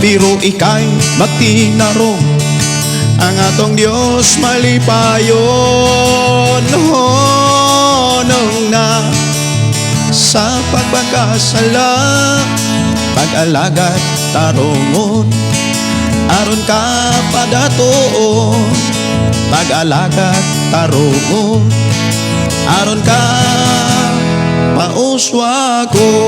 Pero ika'y magtinarong, ang atong Diyos malipayon. Honong na sa pagpagkasala, pag-alagad tarungon, aron ka padatoon. Pag-alagad tarungon, aron ka pauswagon.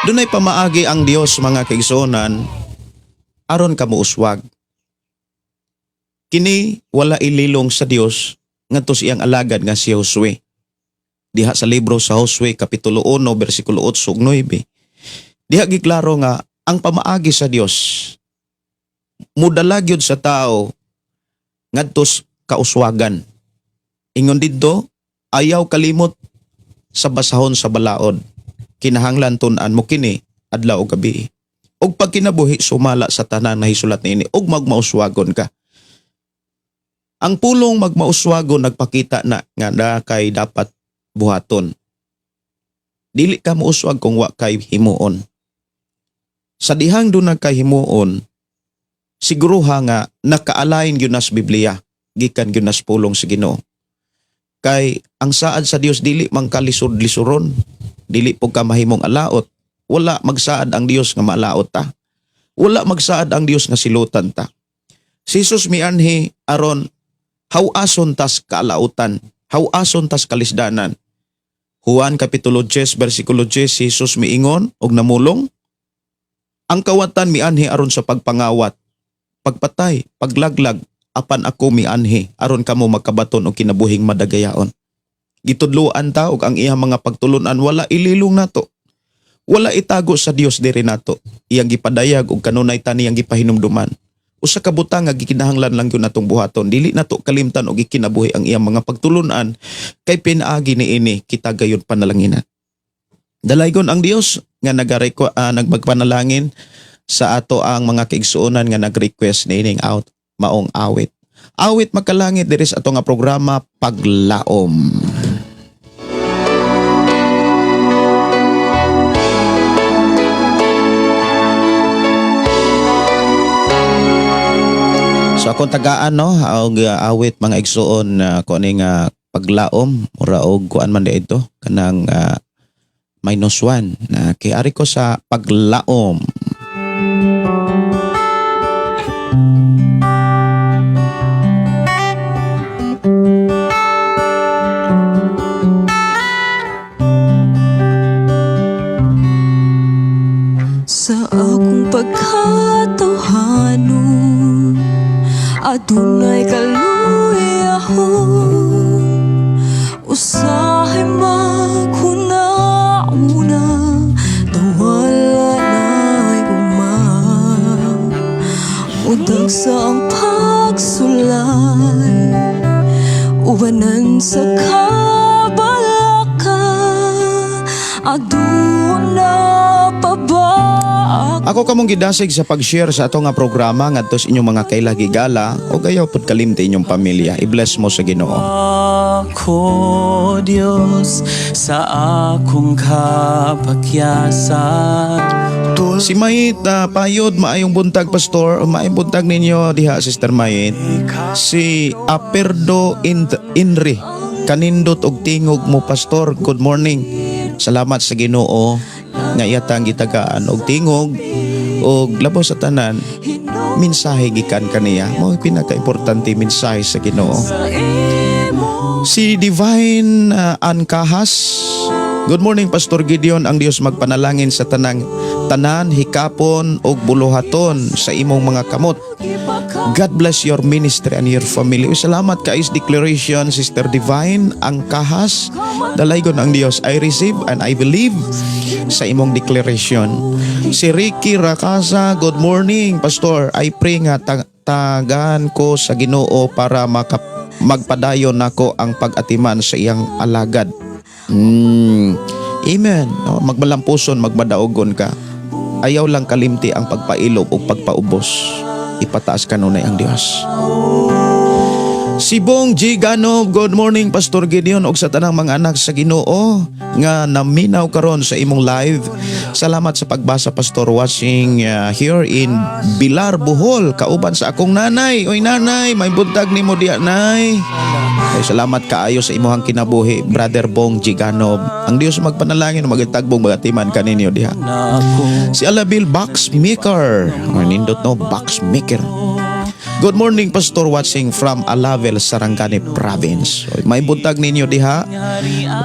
Dunay pamaagi ang Dios, mga kaigsuonan, aron ka muuswag. Kini wala ililong sa Dios ngadto sa iyang alagad nga si Josue. Diha sa libro sa Josue kapitulo 1 bersikulo 8 ug 9. Diha giklaro nga ang pamaagi sa Dios mudala gyud sa tao ngadto sa kauswagan. Ingon didto, ayaw kalimot sa basahon sa balaod. Kinahanglan tun-an mo kini adlaw ug gabi. Ug pagkinabuhi sumala sa tanan nahisulat niini ug magmauswagon ka. Ang pulong magmauswagon nagpakita na nga na kay dapat buhaton. Dili ka mouswag kung wa kay himuon. Sa dihang duna kay himuon, siguruha nga naka-align gyud na sa Biblia, gikan gyud na sa pulong sa Ginoo. Kay ang saad sa Dios dili man kalisod-lisuron, dili po ka mahimong alaot. Wala magsaad ang Dios nga maalaot ta. Wala magsaad ang Dios nga silutan ta. Si Jesus mianhi aron hawason tas kaalautan, hawason tas kalisdanan. Juan Kapitulo 10 versikulo 10, si Jesus miingon og namulong, "Ang kawatan mianhi aron sa pagpangawat, pagpatay, paglaglag, apan ako mianhi aron kamo magkabaton og kinabuhing madagayaon." Gitudloan ta og ang iyang mga pagtulunan wala ililong nato. Wala itago sa Dios diri nato. Iyang gipadayag og kanunay ta niyang gipahinumduman. Usa ka butang nga gikinahanglan lang gyud natong buhaton, dili nato kalimtan og ikinabuhi ang iyang mga pagtulunan, kay pinaagi niini kita gayon panalanginan. Dalaygon ang Dios nga nagmagpanalangin sa ato ang mga kaigsuonan nga nag-request niining out maong awit. Awit Makalangit diri sa ato nga programa Paglaom. So akong tagaan, no, og awit, mga igsuon, uh, kuan nga Paglaom, mura og kuan man ito kanang -1 na kay ari ko sa paglaom. Sa akong pagkatawhanon, adunay kaluyahon. Usahay maghuna-una, tawala na'y gugma. Mudagsa ang pagsulay, ubanan sa kabalaka. Aduna pa ba? Ako kamong gidasig sa pag-share sa ato nga programa ngadto sa inyong mga kailahigala o gayaw pud kalimti inyong pamilya. I-bless mo sa Ginoo. Ako, Diyos, sa akong kapakyasan. Si Mayit payod, maayong buntag, pastor. Maayong buntag ninyo diha, Sister Mayit. Si Aperdo Inri, kanindot og tingog mo, pastor. Good morning. Salamat sa Ginoo nga iyatang gitagaan og tingog og labaw sa tanan mensahe gikan kaniya. Mao pinaka-importante, mensahe sa Ginoo. Si Divine Ancahas. Good morning, Pastor Gideon. Ang Dios magpanalangin sa tanang tanan, hikapon og buluhaton sa imong mga kamot. God bless your ministry and your family. Uy, salamat kay is declaration, Sister Divine Angkahas. Dalaygon ang Dios. I receive and I believe sa imong declaration. Si Ricky Rakasa, good morning, Pastor. I pray nga tagaan ko sa Ginoo para magpadayon nako ang pag-atiman sa iyang alagad. Amen. No, magmalampuson, magmadaogon ka. Ayaw lang kalimti ang pagpailob o pagpaubos. Ipataas kanunay ang Dios. Si Bong G. Ganob, good morning, Pastor Gideon ug sa tanang mga anak sa Ginoo nga naminaw karon sa imong live. Salamat sa pagbasa, Pastor, watching here in Bilar, Bohol, kauban sa akong nanay. Oy nanay, may buntag nimo diya, nay. Ay, salamat kaayo sa imuhang kinabuhi, Brother Bong G. Ganob. Ang Dios magpanalangin ug magtagbong magatiman kaninyo diha. Si Alabil Box Maker. Or nindot no, Box Maker. Good morning, Pastor, watching from Alavel, Sarangani Province. Oy, may buntag ninyo diha.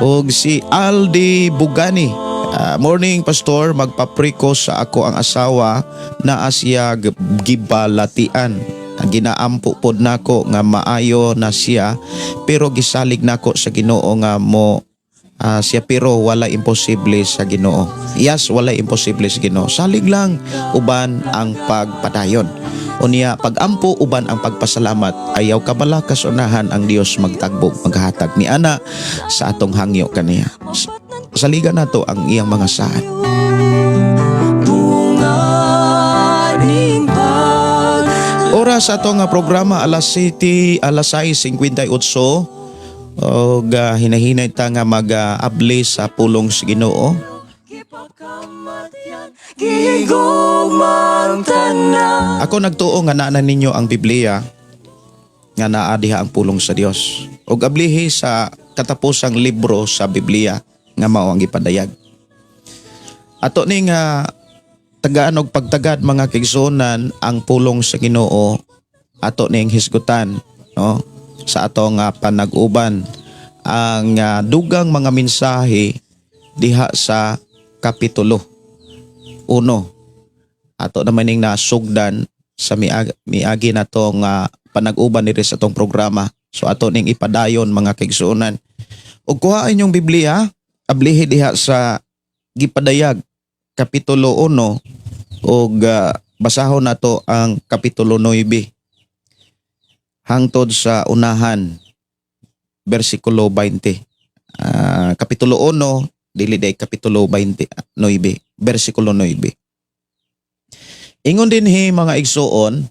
Og si Aldi Bugani. Ah, morning, Pastor, magpapriko sa ako ang asawa na asya gibalatian. Ang ginaampo pod nako nga maayo na siya pero gisalig nako sa Ginoo nga mo siya pero wala imposible sa Ginoo. Yes, wala imposible sa Ginoo. Salig lang uban ang pagpadayon. Unya pagampo uban ang pagpasalamat, ayaw kabala kasunahan ang Dios magtagbog, maghatag ni ana sa atong hangyo kaniya. Saligan nato ang iyang mga saad. Bunga ning pag Oras sa ato nga programa alas 7, alas 6:58 og hinahinay ta nga mag-abli sa pulong sa Ginoo. Gigugmang tanan. Ako nagtuo nga naa na ninyo ang Biblia nga naa diha ang pulong sa Dios. Og ablihi sa katapusang libro sa Biblia nga mao ang gipadayag. Ato ni nga tagaan og pagtagad, mga kaigsuonan, ang pulong sa Ginoo, ato ning hisgutan, no, sa ato nga panag-uban ang dugang mga mensahe diha sa kapitulo 1. Ato naman ning nasugdan sa miagi na tong panag-uban diri sa atong programa. So ato ning ipadayon, mga kaigsuonan. Ug kuha inyong Biblia, ablihi diha sa gipadayag kapitulo 1 ug basahon nato ang kapitulo 9 hangtod sa unahan, bersikulo 20. Kapitulo 1, dili day kapitulo 29, bersikulo 9. Ingon dinhi, mga igsuon,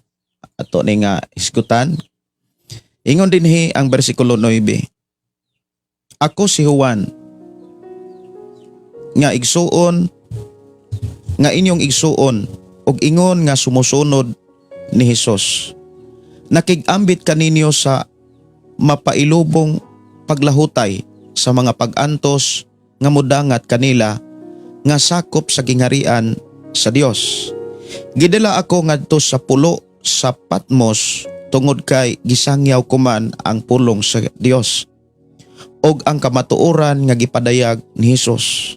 ato ni nga hisgutan. Ingon dinhi ang bersikulo 9. Ako si Juan nga igsuon nga inyong igsuon ug ingon nga sumusunod ni Hesus. Nakig-ambit kaninyo sa mapailubong paglahutay sa mga pag-antos nga mudangat kanila nga sakop sa gingharian sa Dios. Gidala ako ngadto sa pulo sa Patmos tungod kay gisangyaw ko man ang pulong sa Dios ug ang kamatuoran nga gipadayag ni Hesus.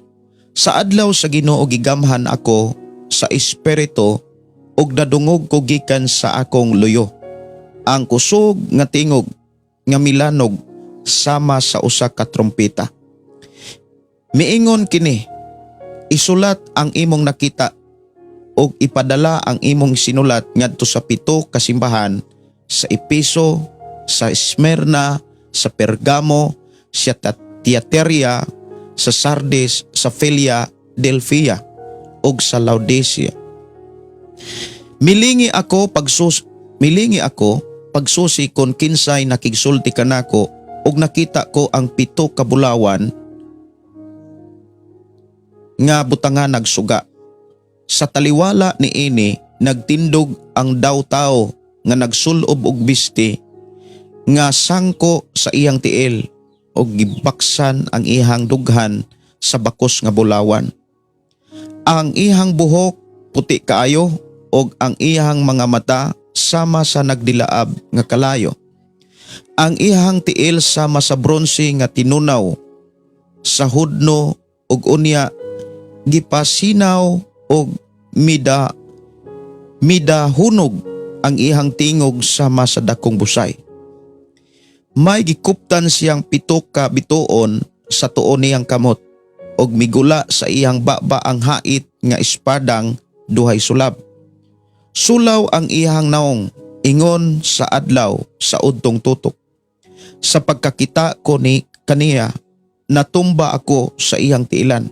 Sa adlaw sa Ginoo gigamhan ako sa espiritu ug nadungog ko gikan sa akong luyo ang kusog nga tingog nga milanog sama sa usa ka trompeta. Miingon kini, "Isulat ang imong nakita ug ipadala ang imong sinulat ngadto sa pito ka simbahan sa Epeso, sa Smyrna, sa Pergamo, sa Thyatira, sa Sardis, sa Philadelphia ug sa Laodicea." Milingi ako pagsusi kon kinsay nakigsulti kanako ug nakita ko ang pito ka bulawan nga butangan nagsuga. Sa taliwala niini nagtindog ang daw tao nga nagsulob og bisti nga sangko sa iyang tiil og gibaksan ang iyang dughan sa bakos nga bulawan. Ang iyang buhok puti kaayo ug ang iyang mga mata sama sa nagdilaab nga kalayo. Ang iyang tiil sama sa bronse nga tinunaw sa hudno ug unya gipasinaw og midahunog ang iyang tingog sama sa dakong busay. May gikuptan siyang pito ka bituon sa tuo niyang kamot ug migula sa iyang baba ang hait nga espadang duhay sulab. Sulaw ang iyang naong ingon sa adlaw sa udtong tutok. Sa pagkakita ko ni kaniya, natumba ako sa iyang tiilan.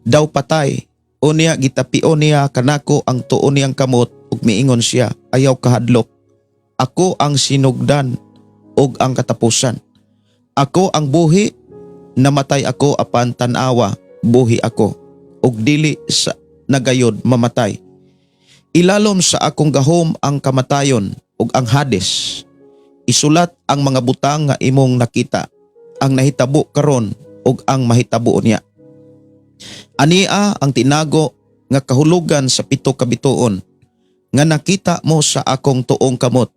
Daw patay, unya gitapio niya kanako ang tuo niyang kamot ug miingon siya, "Ayaw kahadlok. Ako ang sinugdan ug ang katapusan. Ako ang buhi, namatay ako apan tan-awa, buhi ako ug dili sa nagayod mamatay. Ilalom sa akong gahom ang kamatayon ug ang Hades. Isulat ang mga butang nga imong nakita, ang nahitabo karon ug ang mahitabo unya. Ania ang tinago nga kahulugan sa pito ka bituon nga nakita mo sa akong tuong kamot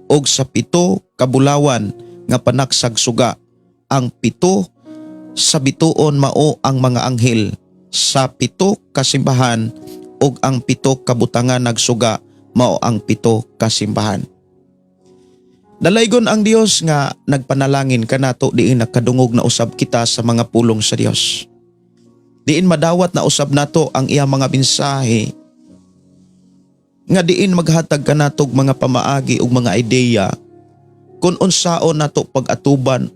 ug sa pito ka bulawan nga panaksag suga. Ang pito sa bituon mao ang mga anghel sa pito ka simbahan ug ang pito ka butangan nagsuga mao ang pito ka simbahan." Dalaygon ang Dios nga nagpanalangin kanato diin nakadungog na usab kita sa mga pulong sa Dios. Diin madawat na usab nato ang iyang mga mensahe nga diin maghatag kanatog mga pamaagi ug mga ideya kung unsaon nato pag-atuban,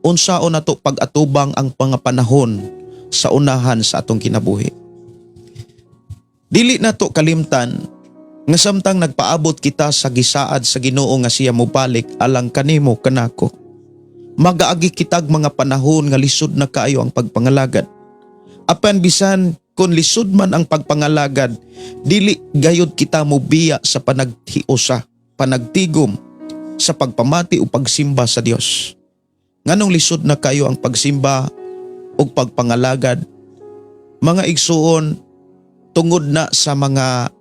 unsaon nato pag-atubang ang mga panahon sa unahan sa atong kinabuhi. Dili nato kalimtan nga samtang nagpaabot kita sa gisaad sa Ginoo nga siya mobalik alang kanimo kanako, magaagi kitag mga panahon nga lisod na kaayo ang pagpangalagad. Apan bisan kung lisod man ang pagpangalagad, dili gayod kita mobiya sa panaghiusa, panagtigom, sa pagpamati o pagsimba sa Dios. Nganong lisod na kayo ang pagsimba o pagpangalagad? Mga igsuon, tungod na sa mga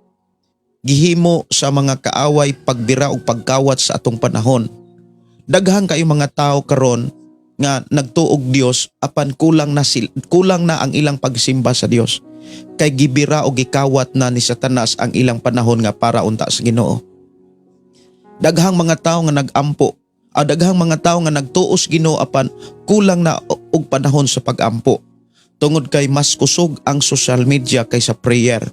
gihimo sa mga kaaway pagbira o pagkawat sa atong panahon. Daghan kayo mga tao karon nga nagtuog Dios apan kulang na ang ilang pagsimba sa Dios. Kay gibira o gikawat na ni Satanas ang ilang panahon nga para unta sa Ginoo. Daghang mga tao nga nag-ampo, daghang mga tao nga nagtuos Ginoo apan kulang na og panahon sa pag-ampo. Tungod kay mas kusog ang social media kaysa prayer.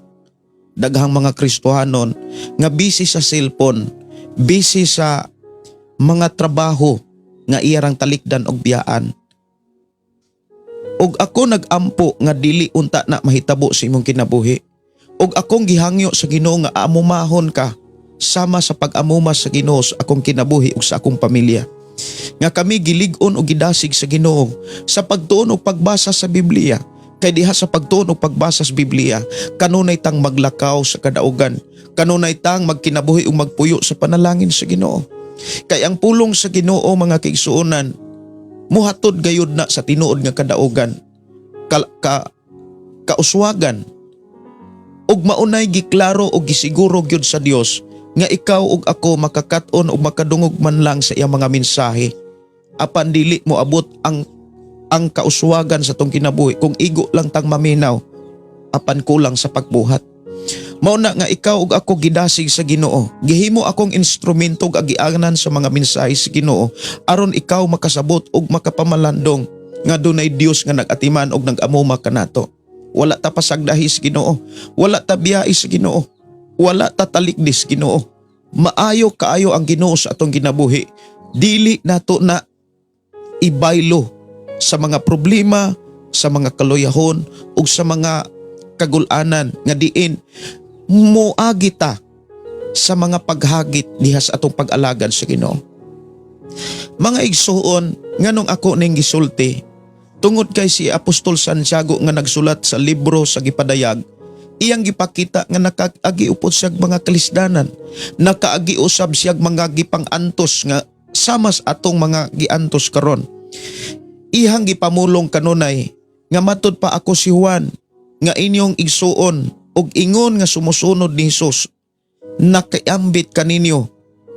Daghang mga Kristohanon nga busy sa cellphone, busy sa mga trabaho nga iyarang talikdan og biyaan. Ug ako nag-ampo nga dili unta na mahitabo sa imong kinabuhi. Ug akong gihangyo sa Ginoo nga amumahon ka sama sa pag-amuma sa Ginoo sa akong kinabuhi ug sa akong pamilya. Nga kami gilig-on ug gidasig sa Ginoo sa pagtuon ug pagbasa sa Biblia. Kay diha sa pagtuon ug pagbasa sa Biblia, kanunay tang maglakaw sa kadaugan, kanunay tang magkinabuhi ug magpuyo sa panalangin sa Ginoo. Kay ang pulong sa Ginoo, mga kaigsuonan, muhatod gayud na sa tinuod nga kadaugan, kauswagan, ug maunay giklaro og gisiguro gyud sa Dios nga ikaw ug ako makakat-on ug makadungog man lang sa iyang mga mensahe. Apan dili mo abot ang kauswagan sa atong kinabuhi kung igo lang tang maminaw apan kulang sa pagbuhat. Mao na nga ikaw ug ako gidasig sa Ginoo. Gihimo akong instrumento ug agianan sa mga mensahe sa Ginoo aron ikaw makasabot ug makapamalandong nga dunay Dios nga nag-atiman ug nag-amuma kanato. Wala ta pasagdahi sa Ginoo. Wala ta biyai sa Ginoo. Wala ta talikdi sa Ginoo. Maayo kaayo ang Ginoo sa atong kinabuhi. Dili nato na ibaylo sa mga problema, sa mga kaluyahon ug sa mga kagulanan nga diin moagi ta sa mga paghagit diha sa atong pag-alagad sa Ginoo. Mga igsuon, nganong ako ning gisulti, tungod kay si Apostol Santiago nga nagsulat sa libro sa gipadayag, iyang gipakita nga nakaagi upod siyag mga kalisdanan, nakaagi usab siyag mga gipang-antos nga sama sa atong mga giantos karon. Ihang gipamulong kanunay nga matud pa ako si Juan nga inyong igsuon ug ingon nga sumusunod ni Hesus, nakiambit kaninyo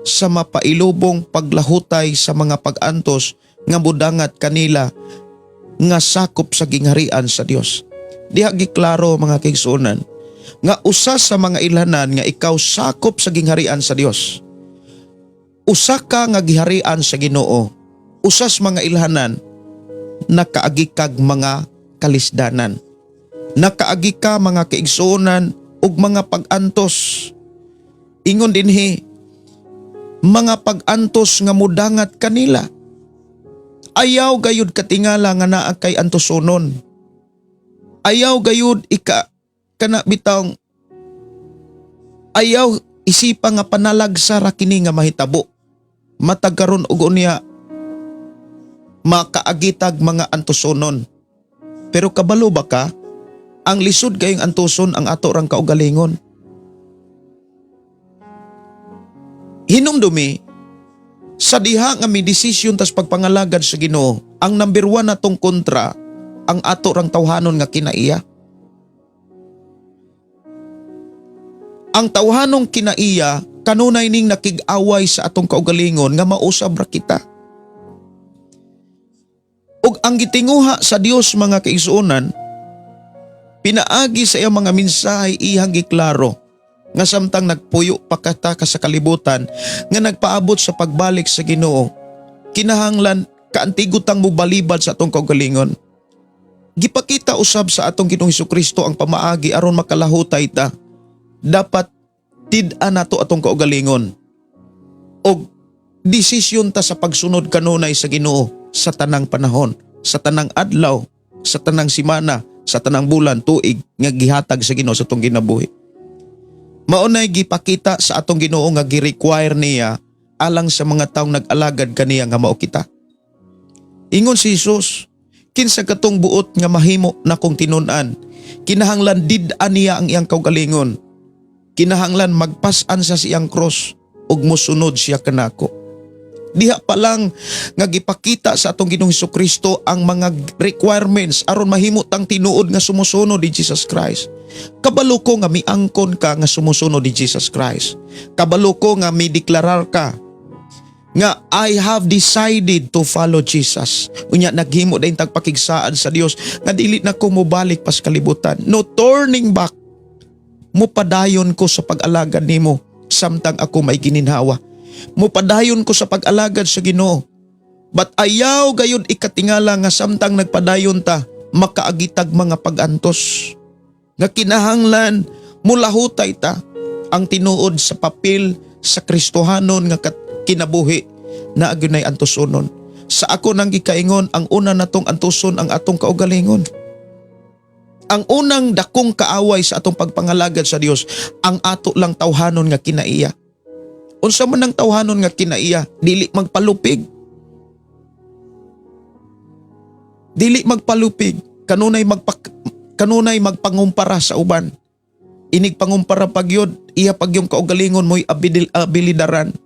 sa mapailubong paglahutay sa mga pag-antos nga mudangat kanila nga sakop sa gingharian sa Dios. Diha giklaro, mga kaigsuonan, nga usa sa mga ilhanan nga ikaw sakop sa gingharian sa Dios. Usa ka nga giharian sa Ginoo, usas mga ilhanan nakaagi kag mga kalisdanan. Nakaagi ka, mga kaigsuonan, ug mga pag-antos. Ingon dinhi, mga pag-antos nga mudangat kanila. Ayaw gayud katingala nga naa kay antosonon. Ayaw gayud ika kana bitawng ayaw isipa nga panalagsa ra kini nga mahitabo. Matag karon ug unya makaagitag mga antosonon. Pero kabalo ba ka? Ang lisod kayong antoson ang ato rang kaugalingon. Hinumdumi, sa diha nga may desisyon tas pagpangalagad sa Ginoo, ang number one natong kontra, ang ato rang tawhanon nga kinaiya. Ang tawhanong kinaiya, kanunay ning nakig-away sa atong kaugalingon nga mausab ra kita. Ug ang gitinguha sa Dios, mga kaigsuonan, pinaagi sa iyang mga mensahe, iyang giklaro nga samtang nagpuyo pa kata ka sa kalibutan nga nagpaabot sa pagbalik sa Ginoo, kinahanglan kaantigotang mobalibad sa atong kaugalingon. Gipakita usab sa atong Ginoong Hesukristo ang pamaagi aron makalahutay ta. Dapat tid-an nato atong kaugalingon og desisyon ta sa pagsunod kanunay sa Ginoo sa tanang panahon, sa tanang adlaw, sa tanang simana, sa tanang bulan, tuig nga gihatag sa Ginoo sa atong kinabuhi. Maunay gipakita sa atong Ginoo nga gi-require niya alang sa mga taong nag-alagad kaniya nga mao kita. Ingon si Jesus, kinsa katong buot nga mahimo nakong tinun-an, kinahanglan did-an niya ang iyang kaugalingon. Kinahanglan magpas-an sa siyang cross ug mosunod siya kanako. Diha pa lang nga gipakita sa atong Ginoong Kristo ang mga requirements aron mahimo tang tinuod nga sumusunod ni Jesus Christ. Kabalo ko nga miangkon ka nga sumusunod ni Jesus Christ. Kabalo ko nga mideklarar ka nga "I have decided to follow Jesus." Unya naghimo dayon tag pakigsaad sa Dios nga dili na ko mobalik pas kalibutan. No turning back. Mupadayon ko sa pag-alagad nimo samtang ako may gininhawa. Mupadayon ko sa pag-alagad sa Ginoo. But ayaw gayud ikatingala nga samtang nagpadayon ta, makaagitag mga pag-antos. Nga kinahanglan mulahutay ta. Ang tinuod sa papel sa Kristohanon nga kinabuhi na agunay antosonon. Sa ako nang gikaingon, ang una natong antuson ang atong kaugalingon. Ang unang dakong kaaway sa atong pagpangalagad sa Dios, ang ato lang tawhanon nga kinaiya. Unsa man ang tawhanon nga kinaiya? Dili magpalupig. Dili magpalupig, kanunay magpangumpara sa uban. Inig pangumpara pagyod, iya pag yung kaugalingon mo'y abilidaran.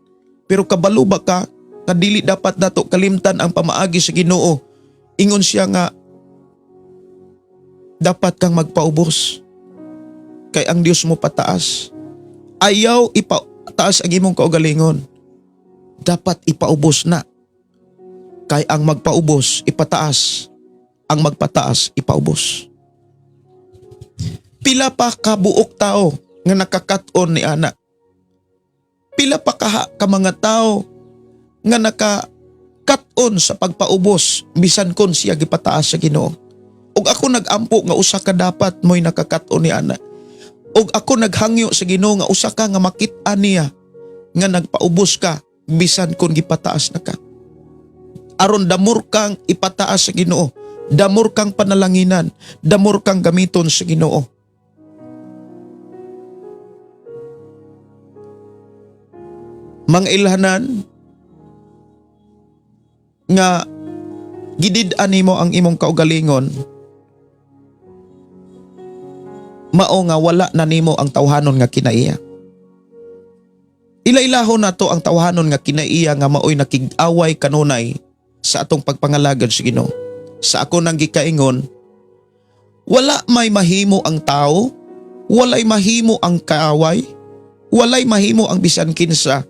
Pero kabalo ba ka nga dili dapat nato kalimtan ang pamaagi sa Ginoo? Ingon siya nga dapat kang magpaubos kay ang Dios mo pataas. Ayaw ipataas ang imong kaugalingon. Dapat ipaubos na. Kay ang magpaubos, ipataas. Ang magpataas, ipaubos. Pila pa kabuok tao nga nakakat-on ni ana? Pila pa kaha ka mga tao nga nakakat-on sa pagpaubos bisan kon siya gipataas sa Ginoo? Ug ako nagampo nga usa ka dapat mo'y nakakat-on ni ana. Ug ako naghangyo sa Ginoo nga usa ka nga makit-an niya nga nagpaubos ka bisan kon gipataas na ka. Aron damor kang ipataas sa Ginoo, damor kang panalanginan, damor kang gamiton sa Ginoo. Mga ilhanan nga gidid-an nimo ang imong kaugalingon, mao nga wala na nimo ang tawhanon nga kinaiya. Ilailahon nato ang tawhanon nga kinaiya nga maoy nakig-away kanunay sa atong pagpangalagad sa Ginoo. Sa ako nang gikaingon, wala may mahimo ang tao, walay mahimo ang kaaway, walay mahimo ang bisan kinsa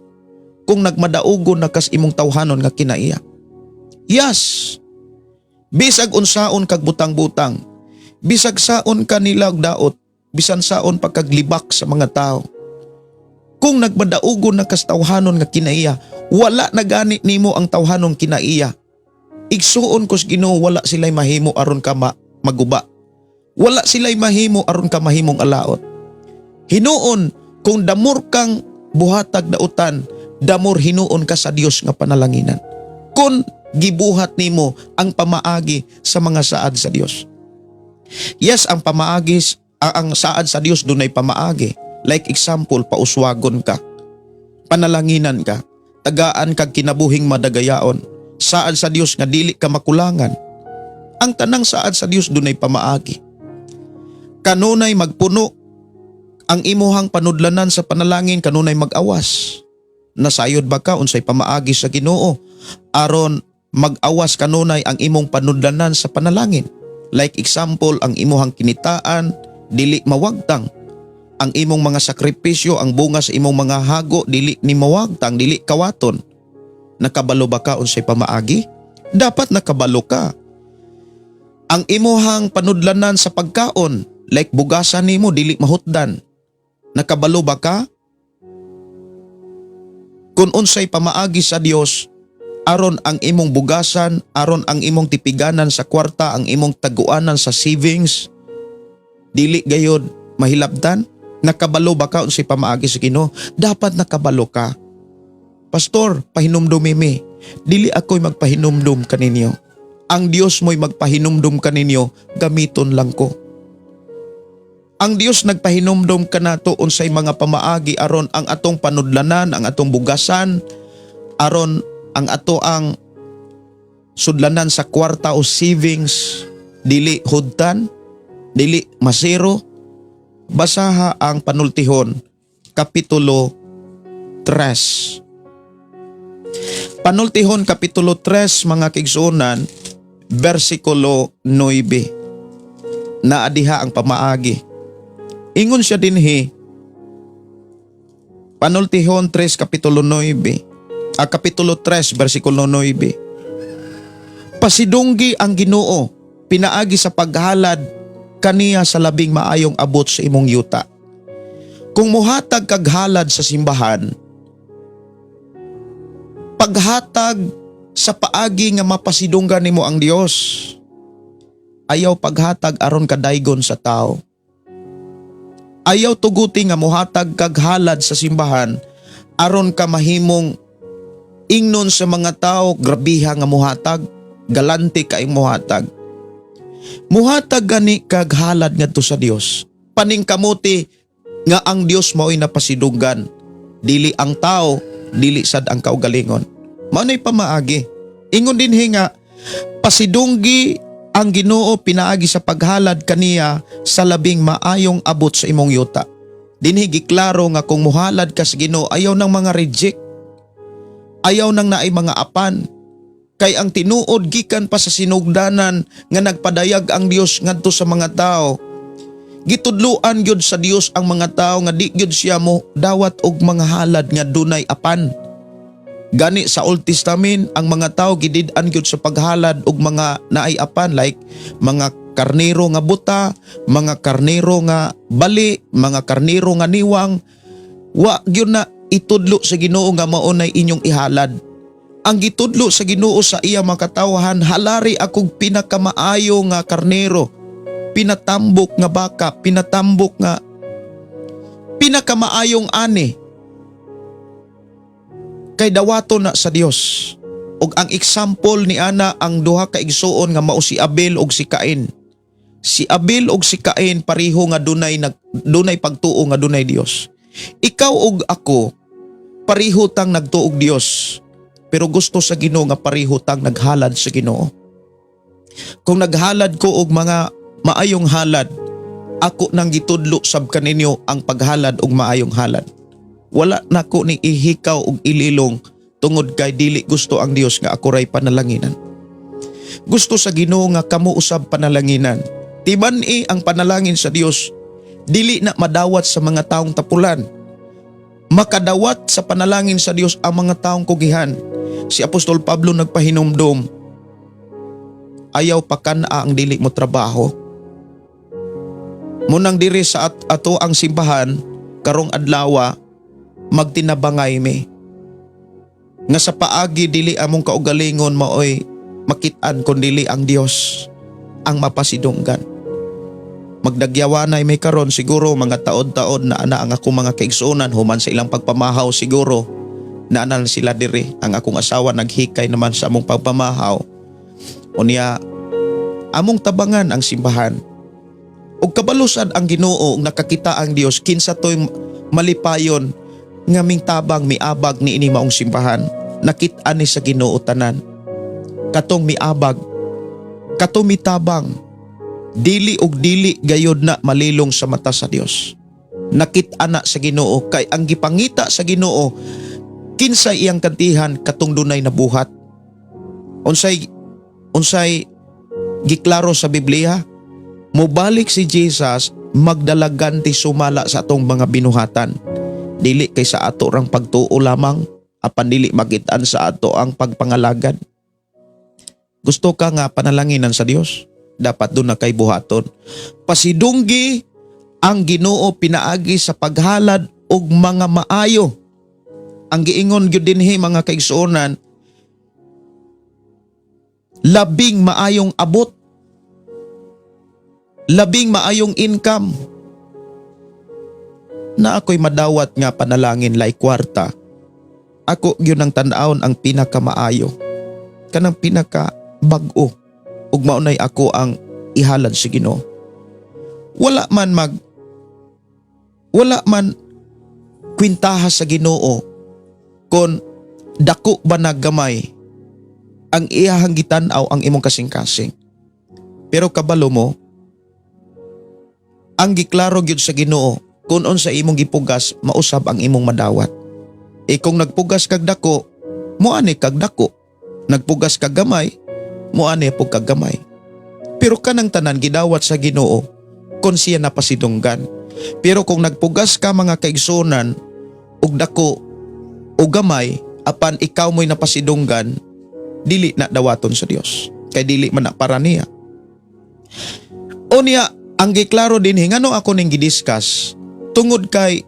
kung nagmadaugon na kas imong tawhanon nga kinaiya. Yes, bisag unsaon kag butang-butang, bisag saon kanila og daot, bisan saon pagkaglibak sa mga tao, kung nagmadaugon na kas tawhanon nga kinaiya, wala na gani nimo ang tawhanon kinaiya. Igsuon kos Ginoo, wala sila'y mahimo aron ka maguba. Wala sila'y mahimo aron ka mahimong alaot. Hinuon kung damor kang buhatag dautan, damor hinuon ka sa Dios nga panalanginan. Kung gibuhat nimo ang pamaagi sa mga saad sa Dios. Yes, ang pamaagi, ang saad sa Dios dunay pamaagi. Like example, pauswagon ka, panalanginan ka, tagaan kag kinabuhing madagayaon, saad sa Dios nga dili ka makulangan. Ang tanang saad sa Dios dunay pamaagi. Kanunay magpuno ang imuhang panudlanan sa panalangin, kanunay mag-awas. Nasayod ba ka unsay pamaagi sa Ginoo aron mag-awas kanunay ang imong panudlanan sa panalangin? Like example, ang imuhang kinitaan dili mawagtang. Ang imong mga sakripisyo, ang bunga sa imong mga hago dili ni mawagtang, dili kawaton. Nakabalo ba ka unsay pamaagi? Dapat nakabalo ka. Ang imuhang panudlanan sa pagkaon, like bugasan nimo dili mahutdan. Nakabalo ba ka kung unsay pamaagi sa Dios aron ang imong bugasan, aron ang imong tipiganan sa kwarta, ang imong taguanan sa savings dili gayod mahilabtan? Nakabalo ba ka unsay pamaagi sa Ginoo? Dapat nakabalo ka. Pastor, pahinumdum mi. Dili ako'y magpahinumdum kaninyo. Ang Dios mo'y magpahinumdum kaninyo, gamiton lang ko. Ang Dios nagpahinumdum kanato unsay mga pamaagi aron ang atong panudlanan, ang atong bugasan, aron ang ato ang sudlanan sa kwarta o savings dili hudtan, dili masiro. Basaha ang Panultihon Kapitulo 3. Panultihon Kapitulo 3, mga kaigsuonan, versikulo 9. Naa diha ang pamaagi. Ingon siya dinhi, Panultihon 3 Kapitulo 9, Kapitulo 3 versikulo 9. Pasidunggi ang Ginoo pinaagi sa paghalad kaniya sa labing maayong abot sa imong yuta. Kung muhatag kag halad sa simbahan, paghatag sa paagi nga mapasidunggan nimo ang Dios. Ayaw paghatag aron kadaygon sa tao. Ayaw tuguti nga muhatag kag halad sa simbahan aron ka mahimong ingnon sa mga tao, grabiha nga muhatag, galante kay muhatag. Muhatag gani kag halad ngadto sa Dios. Paningkamuti nga ang Dios mao'y napasidunggan, dili ang tao, dili sad ang kaugalingon. Mao na'y pamaagi. Ingon dinhi nga pasidunggi ang Ginoo pinaagi sa paghalad kaniya sa labing maayong abot sa imong yuta. Dinhi giklaro nga kung muhalad ka sa Ginoo, ayaw ng mga reject. Ayaw nang naay mga apan. Kay ang tinuod, gikan pa sa sinugdanan nga nagpadayag ang Dios ngadto sa mga tao, gitudluan gyud sa Dios ang mga tao nga di gyud siya mo dawat og mga halad nga dunay apan. Gani sa Old Testament, ang mga tao gidid-an gyud sa paghalad og mga naay apan, like mga karnero nga buta, mga karnero nga bali, mga karnero nga niwang. Wa gyud na itudlo sa Ginoo nga mao nay inyong ihalad. Ang gitudlo sa Ginoo sa iya mga katawhan, halari akong pinakamaayo nga karnero, pinatambok nga baka, pinatambok nga pinakamaayong ani. Kay dawato na sa Dios. Ug ang example ni ana, ang duha ka igsuon nga mao si Abel ug si Cain. Si Abel ug si Cain, pareho nga dunay pagtuo nga dunay Dios. Ikaw ug ako, pareho tang nagtuog Dios. Pero gusto sa Ginoo nga pareho tang naghalad sa Ginoo. Kung naghalad ko og mga maayong halad, ako nang gitudlo sab kaninyo ang paghalad og maayong halad. Wala nako ni ihikaw og ililong tungod kay dili gusto ang Dios nga ako ray panalanginan. Gusto sa Ginoo nga kamo usab panalanginan. Tiban-i ang panalangin sa Dios. Dili na madawat sa mga taong tapulan. Makadawat sa panalangin sa Dios ang mga taong kugihan. Si Apostol Pablo nagpahinumdom, ayaw pakan-a ang dili mo trabaho. Munang diri sa ato ang simbahan karong adlawa, magtinabangay mi. Nga sa paagi dili among kaugalingon maoy makit-an kun dili ang Dios ang mapasidunggan. Magdagyawanay may karon, siguro mga taod-taod na ana ang akong mga kaigsuonan human sa ilang pagpamahaw, siguro naanal sila diri. Ang akong asawa naghikay naman sa among pagpamahaw. Unya among tabangan ang simbahan. Ug kabalusad ang Ginoo ug nakakita ang Dios kinsa toy malipayon nga mingtabang, miabag ni ini maong simbahan. Nakit-an ni sa Ginoo tanan. Katong miabag, katong mitabang, dili og dili gayod na malilong sa mata sa Dios. Nakit-an na sa Ginoo kay ang gipangita sa Ginoo, kinsa iyang kantihan, katong dunay nabuhat. Unsay giklaro sa Biblia? Mobalik si Jesus, magdalaganti sumala sa atong mga binuhatan. Dili kay sa ato rang pagtuo lamang, apan dili makit-an sa ato ang pagpangalagad. Gusto ka nga panalanginan sa Dios? Dapat duna kay buhaton. Pasidunggi ang Ginoo pinaagi sa paghalad og mga maayo. Ang giingon gyud dinhi, mga kaigsuonan, labing maayong abot, labing maayong income. Na ako'y madawat nga panalangin lay kwarta, ako gyud ang tan-awon ang pinakamaayo, kanang pinaka bag-o, ug maunay ako ang ihalad sa Ginoo. Wala man kwintaha sa Ginoo kon dako ba na gamay. Ang iyahang gitan-aw ang imong kasing-kasing. Pero kabalo mo, ang giklaro gyud sa Ginoo, kung unsa imong gipugas, mausab ang imong madawat. E kung nagpugas kag dako, moani kag dako. Nagpugas kag gamay, moani pug kag gamay. Pero kanang tanan gidawat sa Ginoo kung siya napasidunggan. Pero kung nagpugas ka, mga kaigsunan, og dako o gamay, apan ikaw mo'y napasidunggan, dili na dawaton sa Dios. Kay dili man na para niya. Unya, ang giklaro dinhi, ngano ako ning gidiscuss, tungod kay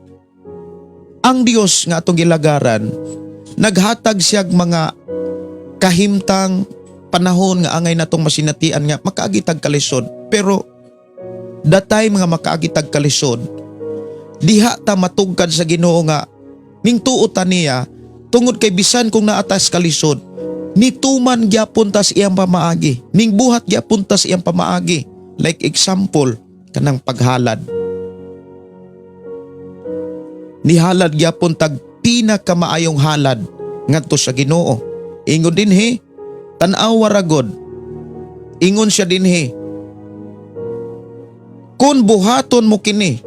ang Dios nga atong gilagaran, naghatag siyag mga kahimtang panahon nga angay natong masinatian nga makaagi tag kalisod. Pero datay mga makaagi tag kalisod, diha ta matugkad sa Ginoo nga ning tuo ta niya, tungod kay bisan kung naatas kalisod, nituman gyapon tas iyang pamaagi, ning buhat gyapon tas iyang pamaagi. Like example, kanang paghalad, nihalad gyapon tag pinakamaayong halad ngadto sa Ginoo. Ingon dinhi, tan-awa ra god. Ingon siya dinhi, kung buhaton mo kini,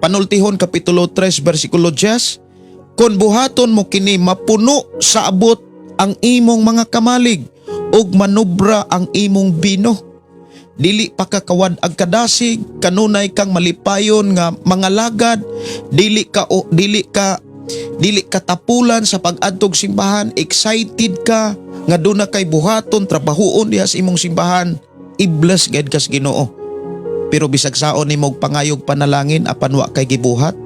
Panultihon kapitulo 3 bersikulo 10, Kon buhaton mo kini, mapuno sa abot ang imong mga kamalig ug manubra ang imong bino. Dili pa ka kawad ang kadasig, kanunay kang malipayon nga mga lagad, dili ka tapulan sa pag-adtog simbahan, excited ka nga duna kay buhaton, trabahuon diha sa imong simbahan, i-bless gid kas Ginoo. Pero bisag saon nimo og pangayog panalangin apan wa kay gibuhat,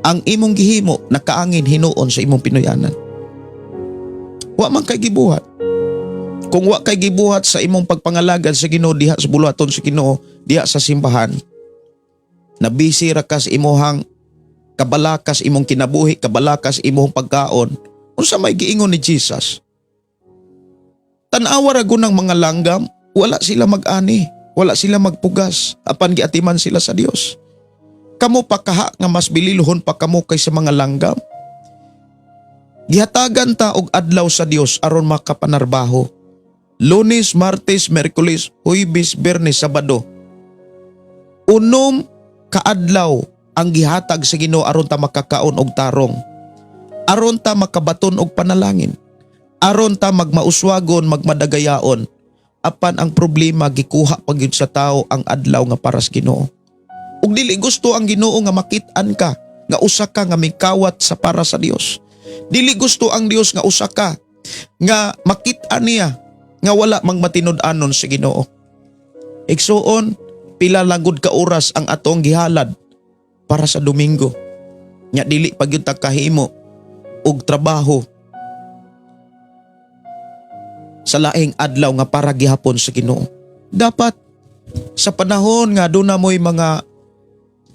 ang imong gihimo nakaangin hinuon sa imong pinuyanan. Wa man kay gibuhat. Kung wa kay gibuhat sa imong pagpangalagad sa Ginoo diha sa buluhaton sa Ginoo diha sa simbahan, nabisi ra ka sa imuhang kabalakas, imong kinabuhi, kabalakas imong pagkaon, unsa may giingon ni Jesus? Tan-awa ra ng mga langgam, wala sila mag-ani, wala sila magpugas, apan giatiman sila sa Dios. Kamo pa kaha nga mas bililhon pa kamo kaysa mga langgam? Gihatagan ta og adlaw sa Dios aron makapanarbaho. Lunes, Martes, Miyerkules, Huwebes, Biyernes, Sabado. 6 kaadlaw ang gihatag sa Ginoo aron ta makakaon og tarong. Aron ta makabaton og panalangin. Aron ta magmauswagon, magmadagayaon. Apan ang problema, gikuha pa gyud sa tao ang adlaw nga para sa Ginoo. Ug dili gusto ang Ginoo nga makit-an ka nga usa ka nga mikawat sa para sa Dios. Dili gusto ang Dios nga usa ka nga makit-an niya nga wala mang matinud-anon sa Ginoo. Igsuon, pila lang gud ka oras ang atong gihalad para sa Domingo? Nya dili pa gyud ta kahimo og trabaho sa laing adlaw nga para gihapon sa Ginoo. Dapat sa panahon nga duna mo'y mga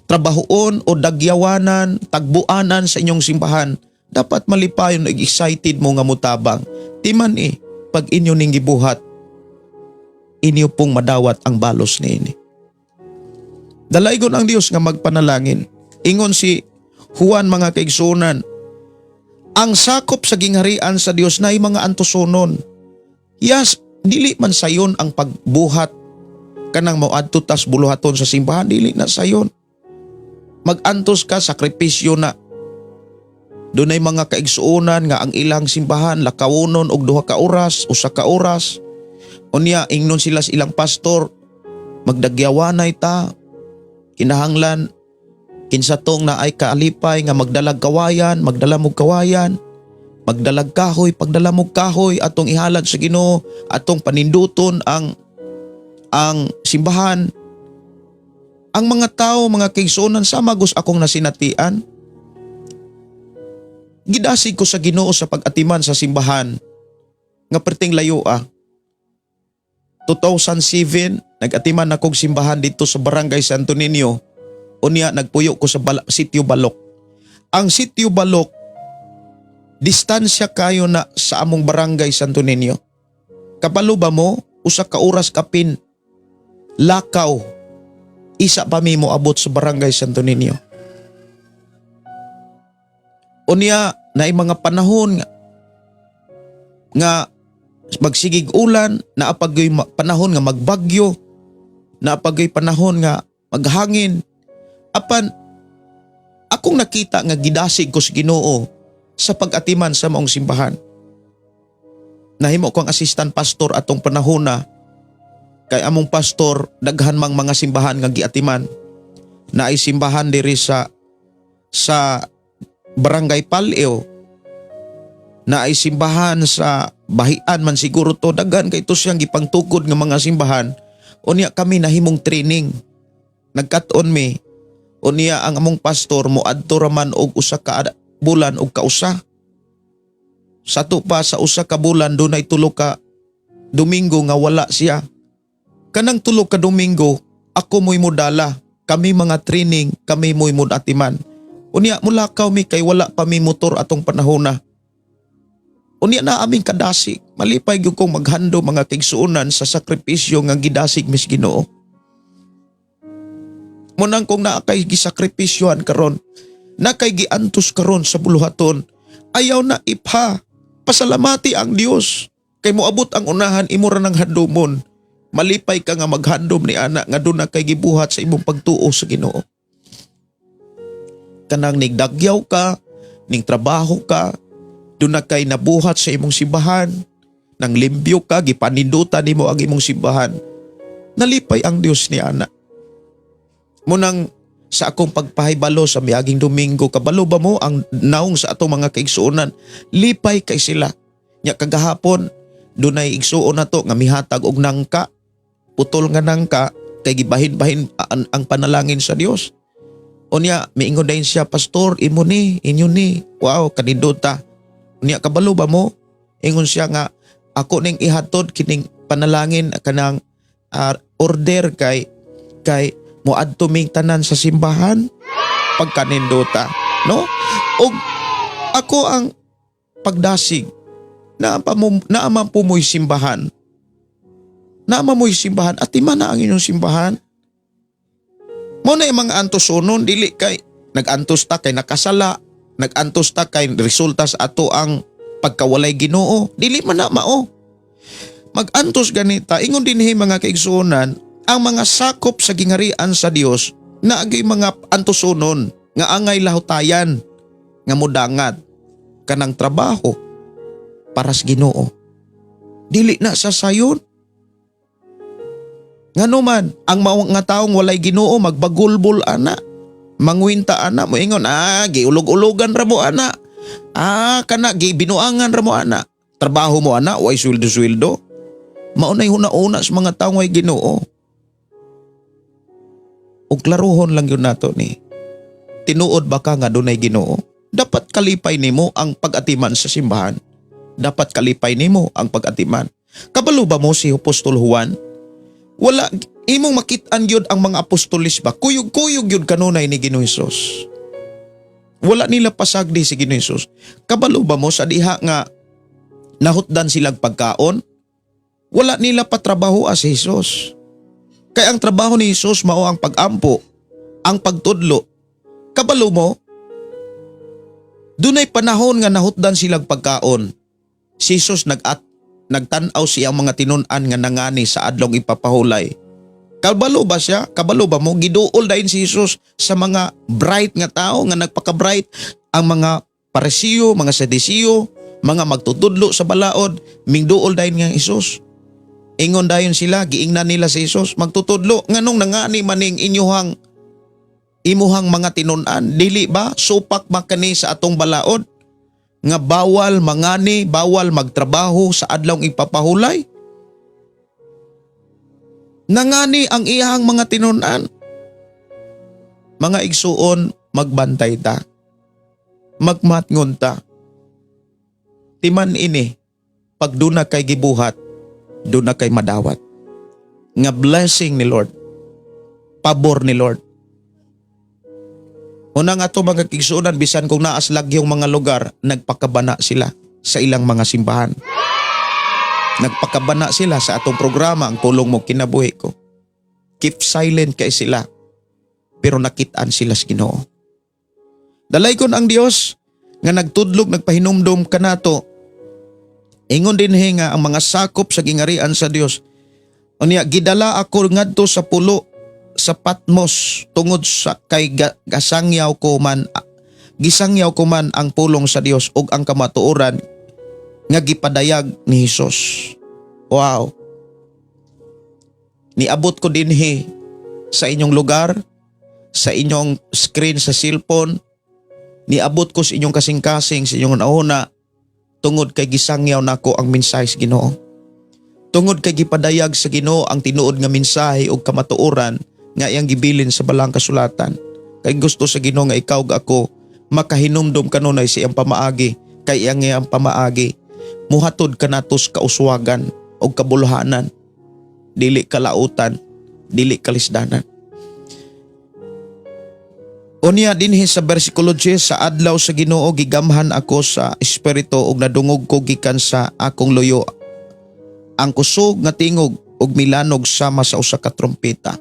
trabahoon o dagyawanan, tagbuanan sa inyong simbahan, dapat malipayon ug excited mo nga mutabang. Timan eh, pag inyo ning gibuhat, inyo pong madawat ang balos niini. Dalaygon ang Dios nga magpanalangin. Ingon si Juan, mga kaigsunan, ang sakop sa gingharian sa Dios na mga antusonon. Yes, dili man sayon ang pagbuhat kanang moadto tas buluhaton sa simbahan, dili na sayon. Magantos ka, sakripisyo na. Dunay mga kaigsuonan nga ang ilang simbahan lakawonon og 2 ka oras, 1 ka oras. Unya ingnon sila sa ilang pastor, "Magdagyawanay ta. Kinahanglan kinsa tong naay kaalipay nga magdalag kawayan, magdala mo kawayan, magdalag kahoy, pagdala mo kahoy, atong ihalad sa Ginoo, atong paninduton ang simbahan." Ang mga tao, mga kaigsuonan, sa magos akong nasinatian, gidasig ko sa Ginoo sa pag-atiman sa simbahan nga perting layo ah. 2007, nag-atiman akong simbahan dito sa Barangay Santo Niño. Unya nagpuyo ko sa Sitio Balok. Ang Sitio Balok, distansya kayo na sa among Barangay Santo Niño. Kabalo ba mo, 1 ka oras kapin lakaw, isa pa mi mo abot sa Barangay Santo Niño. Unya, naay mga panahon nga magsigig ulan, naa pa gyoy panahon nga magbagyo, naa pa gyoy panahon nga maghangin. Apan akong nakita nga gidasig ko sa Ginoo sa pag-atiman sa maong simbahan. Nahimo ko ang assistant pastor atong panahon na kay among pastor daghan mang mga simbahan nga giatiman. Naay simbahan diri sa Barangay Paleo. Naay simbahan sa Bahian man siguro to, daghan kay to siyang gipangtukod nga mga simbahan. Unya kami nahimong training. Nagkat-on mi. Unya ang among pastor moadto raman og 1 ka bulan og kausa. Sa to pa sa 1 ka bulan, dunay 3 ka Domingo nga wala siya. Kanang 3 ka Domingo, ako mo'y mudala. Kami mga training, kami mo'y mudatiman. Unya mulakaw mi kay wala pa mi motor atong panahon na. Unya na aming kadasig. Malipay gyud kong maghando, mga kaigsuonan, sa sakripisyo nga gidasig mis Ginoo. Munang kung naa kay gisakripisyohan karon, naa kay giantos karon sa buluhaton, ayaw na ipha. Pasalamati ang Dios. Kay moabot ang unahan, imo ra nang handumon. Malipay ka nga maghandom ni ana nga duna kay gibuhat sa imong pagtuo sa Ginoo. Kanang nigdagyaw ka, Ning trabaho ka, duna kay nabuhat sa imong simbahan, nang limpyo ka, gipanindutan nimo ang imong simbahan. Nalipay ang Dios ni ana. Munang sa akong pagpahibalo sa miaging Domingo, kabalo ba mo ang naong sa atong mga kaigsuonan? Lipay kay sila. Nya kagahapon, dunay igsuon na to nga mihatag og nangka, putol nga nangka, kay gibahin-bahin ang panalangin sa Dios. Unya, miingon dayon siya, "Pastor, imo ni, inyo ni." Wow, kanindota. Unya, kabalo ba mo? Ingon siya nga, "Ako ning ihatod kining panalangin kanang order kay moadto ming tanan sa simbahan." Pagkanindota, no? Og ako ang pagdasig na naaman po mo'y simbahan. Naaman mo'y simbahan at tima na ang inyong simbahan. Mo na yung mga antosonon, dili kay nag-antos ta kay nakasala, nag-antos ta kay resulta sa ato ang pagkawalay Ginoo, dili man na mao. Mag-antos ganita, ingon dinhi, mga kaigsuonan, ang mga sakop sa gingarian sa Dios naagay mga antosonon nga angay lahutayan nga mudangat kanang trabaho para sa Ginoo. Dili na sa sayon. Ngano man, ang mga taong walay Ginoo magbagulbol ana. Mangwinta ana, moingon, "Ah, giulog-ulogan ra mo ana. Ah, kana gibinuangan ra mo ana. Trabaho mo ana, way sweldo-sweldo." Mao na'y huna-huna sa mga taong way Ginoo. Ug klaruhon lang yun nato ni. Tinuod ba ka nga dunay Ginoo? Dapat kalipay nimo ang pag-atiman sa simbahan. Dapat kalipay nimo ang pag-atiman. Kabalo ba mo si Apostol Juan? Wala imong makit-an gyud ang mga apostolis ba? Kuyog-kuyog gyud kanunay ni Ginoo Hesus. Wala nila pasagdi si Ginoo Hesus. Kabalo ba mo sa diha nga nahutdan silang pagkaon? Wala nila patrabaho si Jesus. Kay ang trabaho ni Jesus mao ang pag-ampo, ang pagtudlo. Kabalo mo, dunay panahon nga nahutdan silang pagkaon. Si Jesus nagtan-aw siyang mga tinun-an nga nangani sa adlong ipapahulay. Kabalo ba siya? Kabalo ba mo? Giduol dayon si Jesus sa mga bright nga tao nga nagpaka-bright, ang mga Parisiyo, mga Sadisiyo, mga magtutudlo sa balaod, mingduol dayon nga Jesus. Ingon dayon sila, giingnan nila si Jesus, "Magtutudlo, nganong nangani maning inyuhang imuhang mga tinun-an? Dili ba supak makani sa atong balaod nga bawal mangani, bawal magtrabaho sa adlawng ipapahulay?" Nangani ang iyahang mga tinun-an. Mga igsuon, magbantay ta. Magmatngon ta. Timan ini, pag duna kay gibuhat, duna kay madawat nga blessing ni Lord. Pabor ni Lord. Una nga to, mga kaigsuonan, bisan kung naa sa lagyong mga lugar, nagpakabana sila sa ilang mga simbahan. Nagpakabana sila sa atong programa, Ang Pulong Mo Kinabuhi Ko. Keep silent kay sila. Pero nakitaan sila sa Ginoo. Dalaygon ang Dios nga nagtudlog, nagpahinumdom kanato. Ingon dinhi nga ang mga sakop sa gingarian sa Dios. Unya gidala ako ngadto sa pulo sa Patmos tungod sa kay gisangyaw ko man ang pulong sa Dios ug ang kamatuoran nga gipadayag ni Hesus. Wow. Niabot ko dinhi sa inyong lugar, sa inyong screen sa cellphone, niabot ko sa inyong kasing-kasing, sa inyong nauna, tungod kay gisangyaw nako ang mensahe sa Ginoo. Tungod kay gipadayag sa Ginoo ang tinuod nga mensahe ug kamatuoran nga iyang gibilin sa balang kasulatan. Kay gusto sa Ginoo nga ikaw ug ako makahinumdom kanunay sa iyang pamaagi, kay iyang iyang pamaagi muhatod kanatos kauswagan ug kabulhanan, dili kalautan, dili kalisdanan. Unya dinhi sa bersikulo 10, sa adlaw sa Ginoo gigamhan ako sa espiritu ug nadungog ko gikan sa akong luyo ang kusog nga tingog ug milanog sama sa usa ka trumpeta.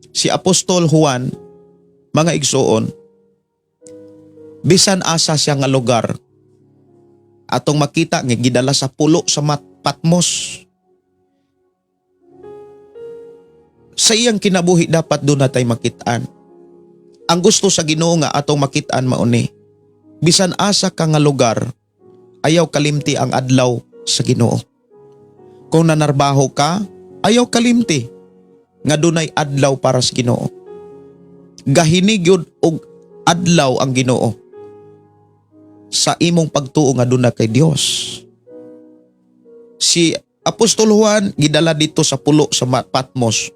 Si Apostol Juan, mga igsuon, bisan asa siya nga lugar, atong makita nga gidala sa pulo sa Patmos. Sa iyang kinabuhi dapat duna tay makitaan. Ang gusto sa Ginoo nga atong makitaan mauni. Bisan asa ka nga lugar, ayaw kalimti ang adlaw sa Ginoo. Kung nanarbaho ka, ayaw kalimti nga dunay adlaw para sa Ginoo. Gahini gyud og adlaw ang Ginoo sa imong pagtuo nga duna kay Dios. Si Apostol Juan gidala dito sa pulo sa Patmos.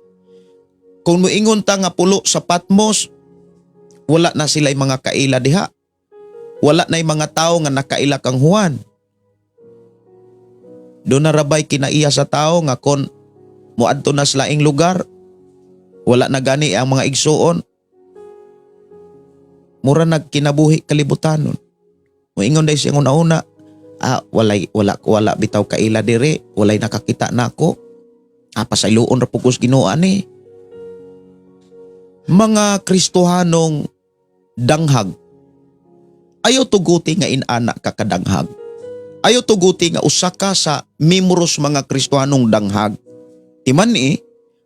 Kung moingon ta nga pulo sa Patmos, wala na sila mga kaila diha. Wala na mga tao nga nakaila kang Juan. Doon na rabay kinaiya sa tao nga kon moadto na sa laing lugar, wala na gani ang mga igsuon. Mura nagkinabuhi kalibutanon. Moingon dahil siyang una-una, ah, walay, wala, wala bitaw kaila dire, walay nakakita nako. Ah, pasayloon ra pud ko sa Ginoo ani. Mga Kristohanong danghag, ayaw tuguti nga inana ka kadanghag. Ayaw tuguti nga usa ka sa membros mga Kristohanong danghag. Timan ni,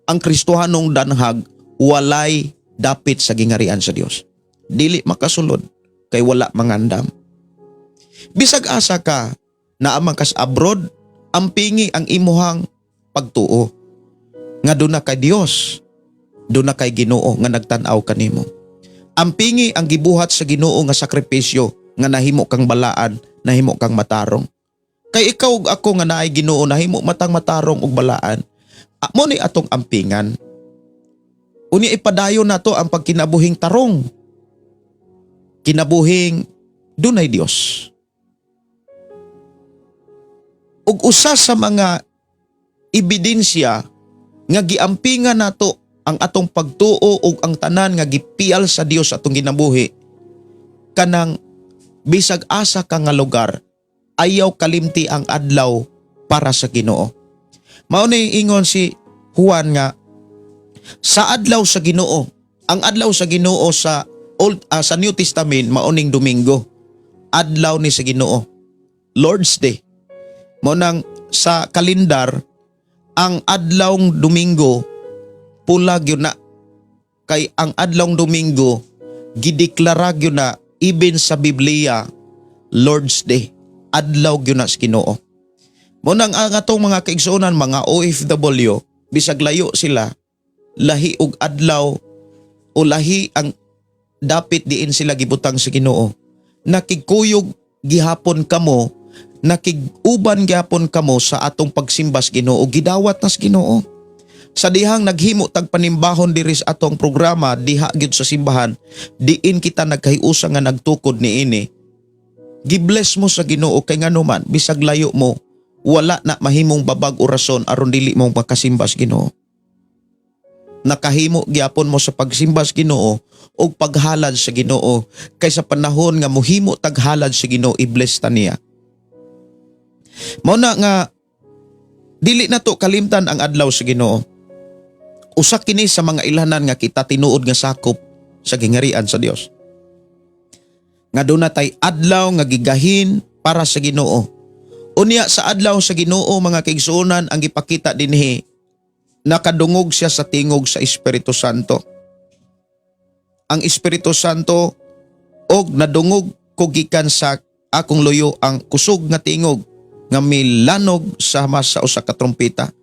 ang Kristohanong danghag walay dapit sa gingarian sa Dios. Dili makasulod kay wala mangandam. Bisag asa ka naa man kas abroad, ampingi ang imuhang pagtuo. Nga duna kay Dios, duna kay Ginoo nga nagtan-aw kanimo. Ampingi ang gibuhat sa Ginoo nga sakripisyo nga nahimo kang balaan, nahimo kang matarong. Kay ikaw ug ako nga naay Ginoo nahimo matang matarong ug balaan. Mo ni atong ampingan. Unya ipadayon nato ang pagkinabuhing tarong. Kinabuhing dunay Dios. Ug usa sa mga ebidensya nga giampingan nato ang atong pagtuo ug ang tanan nga gipial sa Dios atong ginabuhi, kanang bisag asa ka nga lugar, ayaw kalimti ang adlaw para sa Ginoo. Mao ni ingon si Juan nga sa adlaw sa Ginoo, ang adlaw sa Ginoo sa Old sa New Testament mao ning Domingo. Adlaw ni sa Ginoo. Lord's Day. Mao nang sa kalendar ang adlawng Domingo pula gyud na, kay ang adlawng Domingo gideklara gyud na even sa Biblia Lord's Day, adlaw gyud na sa Ginoo. Mao nang ang atong mga kaigsuonan, mga OFW, bisag layo sila, lahi og adlaw o lahi ang dapit diin sila gibutang sa Ginoo. Nakigkuyog gihapon kamo, nakig-uban gihapon kamo sa atong pagsimba sa Ginoo, gidawat na sa Ginoo. Sa dihang naghimo tag panimbahon diri sa atong programa diha gyud sa simbahan, diin kita nagkahiusa nga nagtukod niini. Gibless mo sa Ginoo kay nganuman bisag layo mo, wala na mahimong babag o rason aron dili mo makasimba sa Ginoo. Nakahimo gyapon mo sa pagsimba sa Ginoo ug paghalad sa Ginoo, kay sa panahon nga mohimo taghalad sa Ginoo, i-bless ta niya. Mao na nga dili na to kalimtan ang adlaw sa Ginoo. Usa kini sa mga ilhanan nga kita tinuod nga sakop sa gingarian sa Dios. Nga duna tay adlaw nga gigahin para sa Ginoo. Unya sa adlaw sa Ginoo, mga kaigsuonan, ang gipakita dinhi, nakadungog siya sa tingog sa Espiritu Santo. Ang Espiritu Santo, og nadungog ko gikan sa akong luyo ang kusog nga tingog nga milanog sama sa usa ka trumpeta.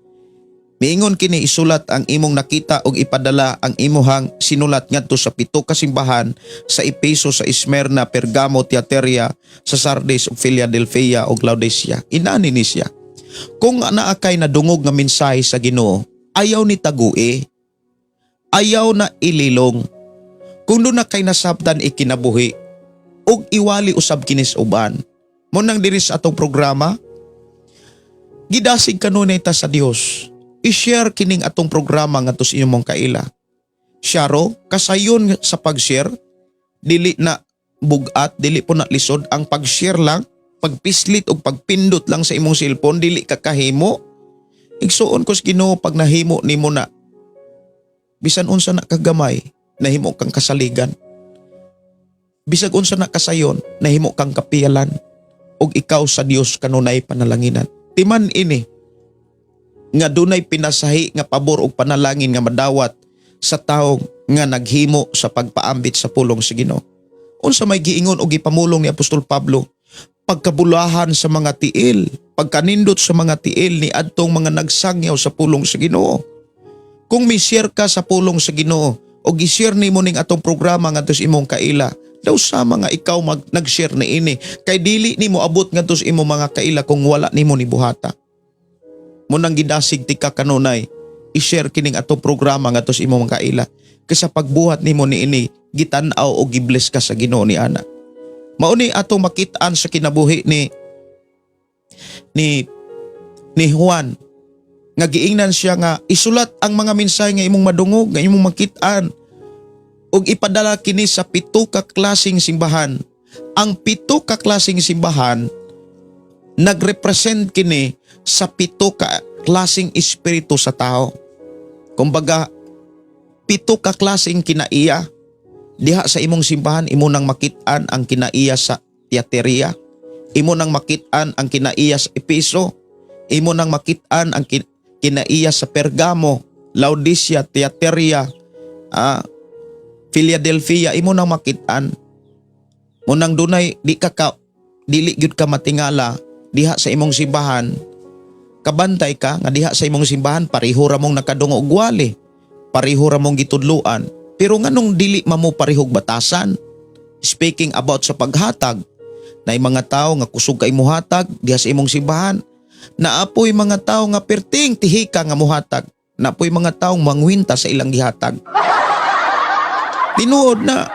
Miingon kini, "Isulat ang imong nakita ug ipadala ang imuhang sinulat ngadto sa pito ka simbahan sa Epeso, sa Smyrna, Pergamo, Thyatira, sa Sardis ug Philadelphia ug Laodicea." Inani ni siya. Kung naa kay nadungog nga mensahe sa Ginoo, ayaw ni tagui. Ayaw na ililong. Kung duna kay nasabtan ikinabuhi, ug iwali usab kini sa uban. Mao nang diri sa atong programa, gidasig kanunay ta sa Dios. I-share kining atong programa ngadto sa inyong kaila. Syaro, kasayon sa pag-share, dili na bugat, dili po na lisod ang pag-share lang, pagpislit o pagpindot lang sa imong cellphone, dili ka kahimo. Igsuon ko sa Ginoo, pag nahimo nimo na, bisan unsa na kagamay, nahimo kang kasaligan. Bisag unsa na kasayon, nahimo kang kapiyalan. Ug ikaw sa Dios kanunay panalanginan. Timan ini nga dunay pinasahi nga pabor ug panalangin nga madawat sa tawo nga naghimo sa pagpaambit sa pulong sa Ginoo. Unsa may giingon o gipamulong ni Apostol Pablo? Pagkabulahan sa mga tiil, pagkanindot sa mga tiil ni adtong mga nagsangyaw sa pulong sa Ginoo. Kung mi-share ka sa pulong sa Ginoo o gi-share nimo ning atong programa ngadto sa imong kaila, daw sama nga ikaw nag-share niini kay dili nimo abot ngadto sa imong mga kaila kung wala nimo ni buhata. Munang gidasig ti ka kanunay, i-share kining atong programa ngadto sa imong mga kaila. Kaysa pagbuhat nimo niini, gitan-aw o gibless ka sa Ginoo ni ana. Mao ni atong makit-an sa kinabuhi ni Juan nga giingnan siya nga isulat ang mga mensahe nga imong madungog, nga imong makit-an, ug ipadala kini sa 7 ka klaseng simbahan. Ang 7 ka klaseng simbahan nagrepresent kini sa 7 ka klaseng espiritu sa tao. Kumbaga, 7 ka klaseng kinaiya. Diha sa imong simbahan, imo nang makit-an ang kinaiya sa Tiatira, imo nang makit-an ang kinaiya sa Epeso, imo nang makit-an ang kinaiya sa Pergamo, Laodicea, Tiatira, Philadelphia, imo nang makit-an. Munang dunay di ka ka dili gyud ka matingala diha sa imong simbahan. Kabantay ka nga diha sa imong simbahan pareho ra mong nakadungog wali, pareho ra mong gitudloan. Pero nganong dili mamo parehog batasan? Speaking about sa paghatag, naay mga tao nga kusog kay muhatag diha sa imong simbahan. Naapoy mga tao nga perting tihika nga muhatag. Naapoy mga taong mangwinta sa ilang gihatag. Tinuod na.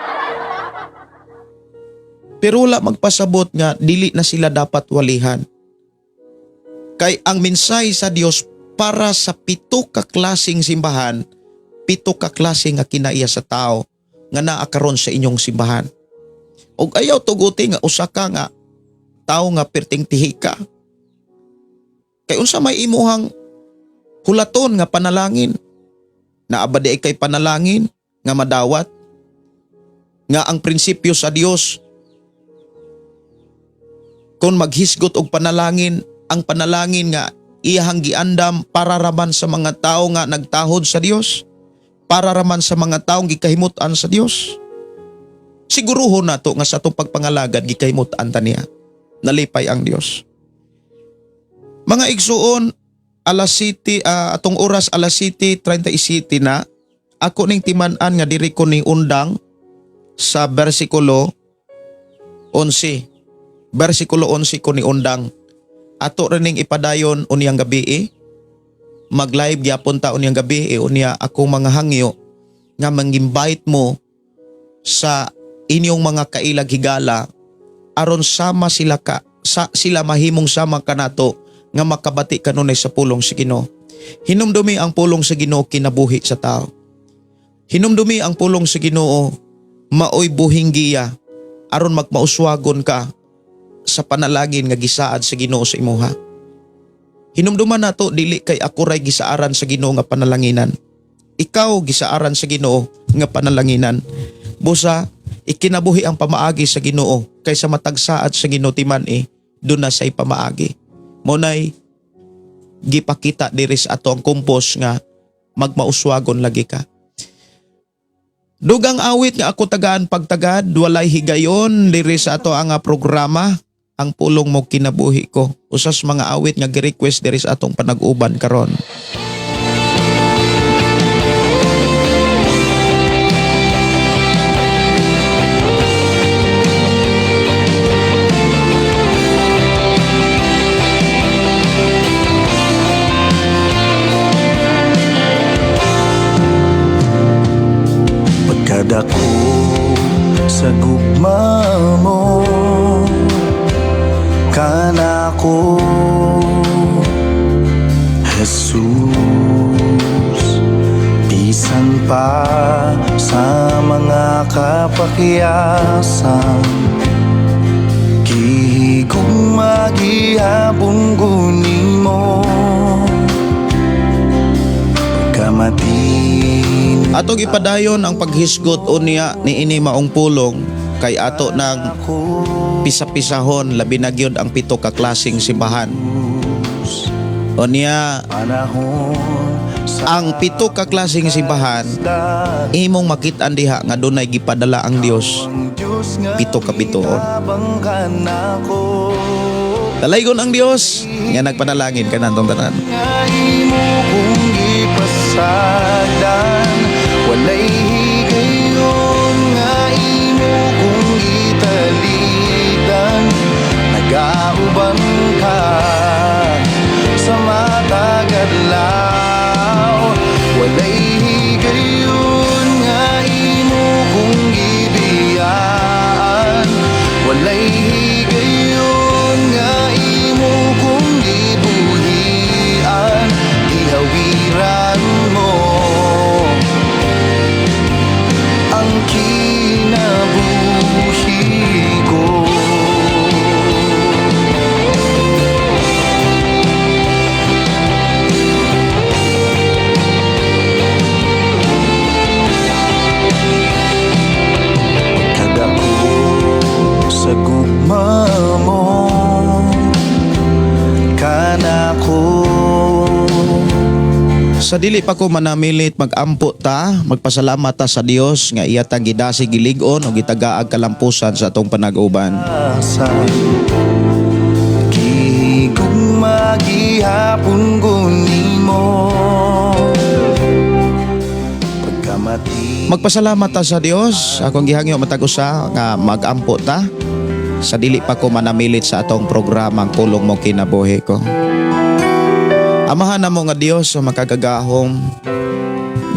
Pero wala magpasabot nga dili na sila dapat walihan. Kay ang mensahe sa Dios para sa 7 ka klaseng simbahan, 7 ka klase nga kinaiya sa tao nga naa karon sa inyong simbahan. Og ayaw tuguti nga usa ka nga tao nga perting tihika. Kay unsa may imuhang hulaton nga panalangin? Naa ba di kay panalangin nga madawat? Nga ang prinsipyo sa Dios, kung maghisgot og panalangin, ang panalangin nga iyahang giandam para raman sa mga tao nga nagtahod sa Dios, para raman sa mga taong gikahimut-an sa Dios. Siguruhon nato nga sa atong pagpangalagad gikahimut-an ta niya. Nalipay ang Dios. Mga igsuon, alas 7, atong oras alas 7:37 na, ako ning timan-an nga diri ko ning undang sa bersikulo 11. Bersikulo 11 ko ni undang. Ato rin ning ipadayon unyang gabi. Mag-live gyapon ta unyang gabi, unya akong mga hangyo nga mangimbite mo sa inyong mga kailag higala aron sama sila ka sa sila mahimong sama kanato nga makabati kanunay sa pulong sa Ginoo. Hinumdumi ang pulong sa Ginoo kinabuhi sa tao. Hinumdumi ang pulong sa Ginoo maoy buhing giya aron magmauswagon ka sa panalangin nga gisaad sa Ginoo sa imuha. Hinumduman nato dili kay ako ray gisaaran sa Ginoo nga panalanginan. Ikaw gisaaran sa Ginoo nga panalanginan. Busa ikinabuhi ang pamaagi sa Ginoo kaysa matagsaad sa Ginoo timan doon na say pamaagi. Monay gipakita diri sa ato ang kumpos nga magmauswagon lagi ka. Dugang awit nga ako tagaan pagtagad, walay higayon diri sa ato ang programa, ang pulong mo kinabuhi ko. Usas mga awit nga gi-request diri sa atong panag-uban karon. Pagkadako sa gugma mo kanako, Jesus, bisan pa sa mga kapakyasan, gihigugma gihapon ko nimo. Pagkamatin Atong ipadayon ang paghisgot unya niini maong pulong kay ato nang pisa-pisahon labi na gyud ang 7 ka klaseng simbahan. Unya ang 7 ka klaseng simbahan imong makit-an diha nga dunay gipadala ang Dios Nga 7 ka bituon. mitabang kanako. Dalaygon ang Dios nga nagpanalangin kanatong tanan. Nga imo kong gipasagdan, walay higayon nga imo kong gitalidan. Nagauban ka sa matag adlaw. Walay higayon nga imo kong gibiyaan. Walay higayon nga imo kong gibuhian. Gihawiran mo ang kinabuhi ko. Pagkadako sa gugma mo kanako. Sa dili pa ko manamilit, magampo ta, magpasalamat ta sa Dios nga iya tang gidasig, gilig-on o gitagaag kalampusan sa atong panag-uban. Sa gihigugma gihapon ko nimo pagkamati. Magpasalamat ta sa Dios. Akong gihangyo matag usa nga magampo ta sa dili pa ko manamilit sa atong programang Pulong Mo Kinabuhi Ko. Amahan namo nga Dios sa makagagahom,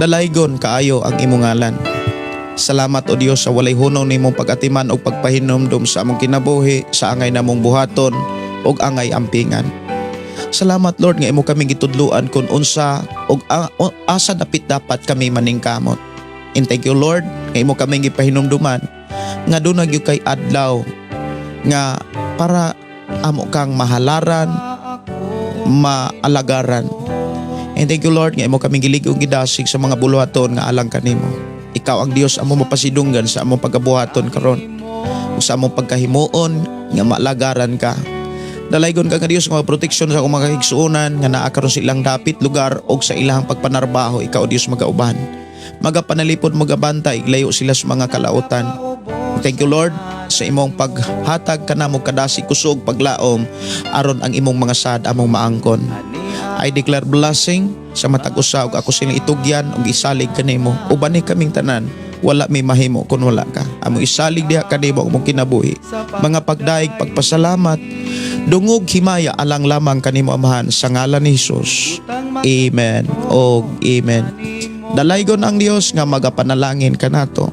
dalaygon kaayo ang imong ngalan. Salamat, o Dios, sa walay hunong nimong pag-atiman og pagpahinumdum sa among kinabuhi, sa angay namong buhaton ug angay ampingan. Salamat, Lord, nga imo kami gitudluan kung unsa ug asa dapit dapat kami maningkamot. And thank you, Lord, nga imo kami gipahinumduman nga duna gyud kay adlaw nga para amo kang mahalaran, maalagaran. And thank you, Lord, nga imo kami gilig-on, gidasig sa mga buluhaton nga alang kanimo. Ikaw ang Dios amo mapasidunggan sa among pagabuhaton karon ug sa among pagkahimuon nga maalagaran ka. Dalaygon ka nga Dios nga proteksyon sa akong mga kaigsuonan nga naa karon sa ilang dapit lugar og sa ilang pagpanarbaho. Ikaw, Dios, magauban. Magapanalipod, magabantay, layo sila sa mga kalautan. Thank you, Lord, sa imong paghatag kanamo kadasig, kusog, paglaom aron ang imong mga sad among maangkon. I declare blessing sa matag usa ug ako silang itugyan ug isalig kanimo. Uban ni kaming tanan, wala mi mahimo kun wala ka. Among isalig diha kanimo ang among kinabuhi. Mga pagdaig, pagpasalamat, dungog, himaya alang lamang kanimo, Amahan, sa ngalan ni Jesus. Amen og amen. Dalaygon ang Dios nga magapanalangin kanato.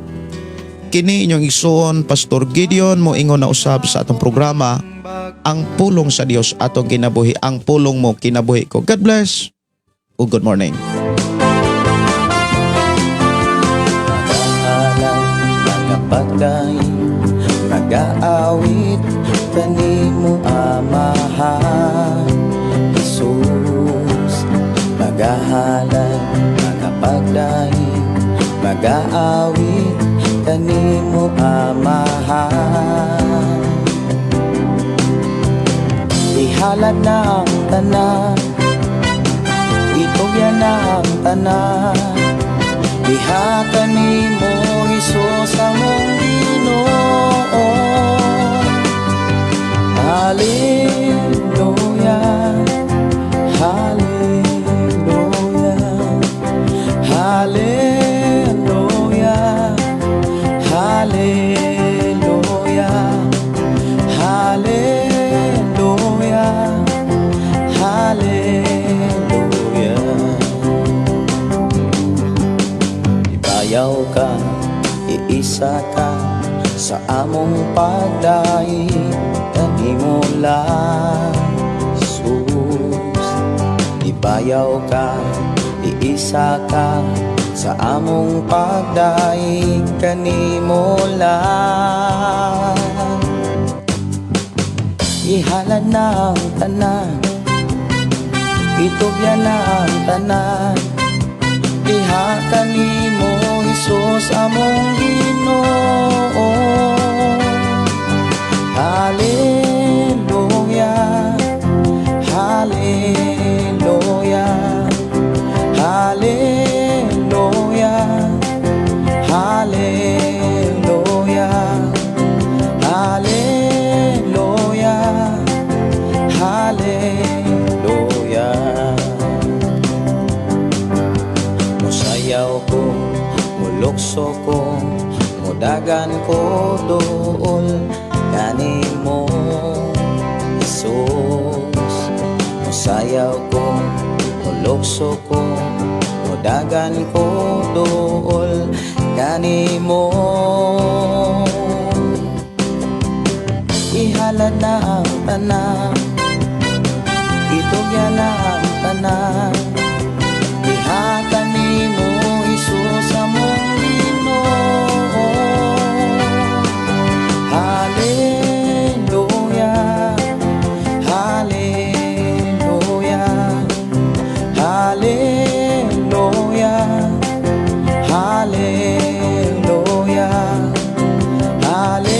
Kini inyong igsoon, Pastor Gideon, mo ingon na usab sa atong programa, Ang Pulong sa Dios Atong Kinabuhi, Ang Pulong Mo Kinabuhi Ko. God bless ug good morning. Magahalay, magapagdaig, magaawit kanimo, Amahan Jesus. Magahalay, magapagdaig, magaawit kanimo, Amahan. Ihalad na ang tanan, itugyan na ang tanan diha kanimo, Hesus among Ginoo. Hallelujah, Hallelujah, Hallelujah, Hallelujah, Hallelujah, Hallelujah. Ibayaw ka, iisa ka sa among pagdaig kanimo lang, Jesus. Ibayaw ka, iisa ka sa among pagdaig kanimo lang. Ihalad na ang tanan, itugyan na ang tanan diha kanimo, Hesus among Ginoo. Hallelujah, Hallelujah, Hallelujah, Hallelujah. Mulukso ko, mudagan ko duol kanimo, Jesus. Musayaw ko, mulukso ko, mudagan ko duol kanimo. Ihalad na ang tanan, itugyan na ang tanan. Ihatag nimo, Hesus, among Ginoo. Hallelujah, Hallelujah, Hallelujah, Hallelujah, Hallelujah.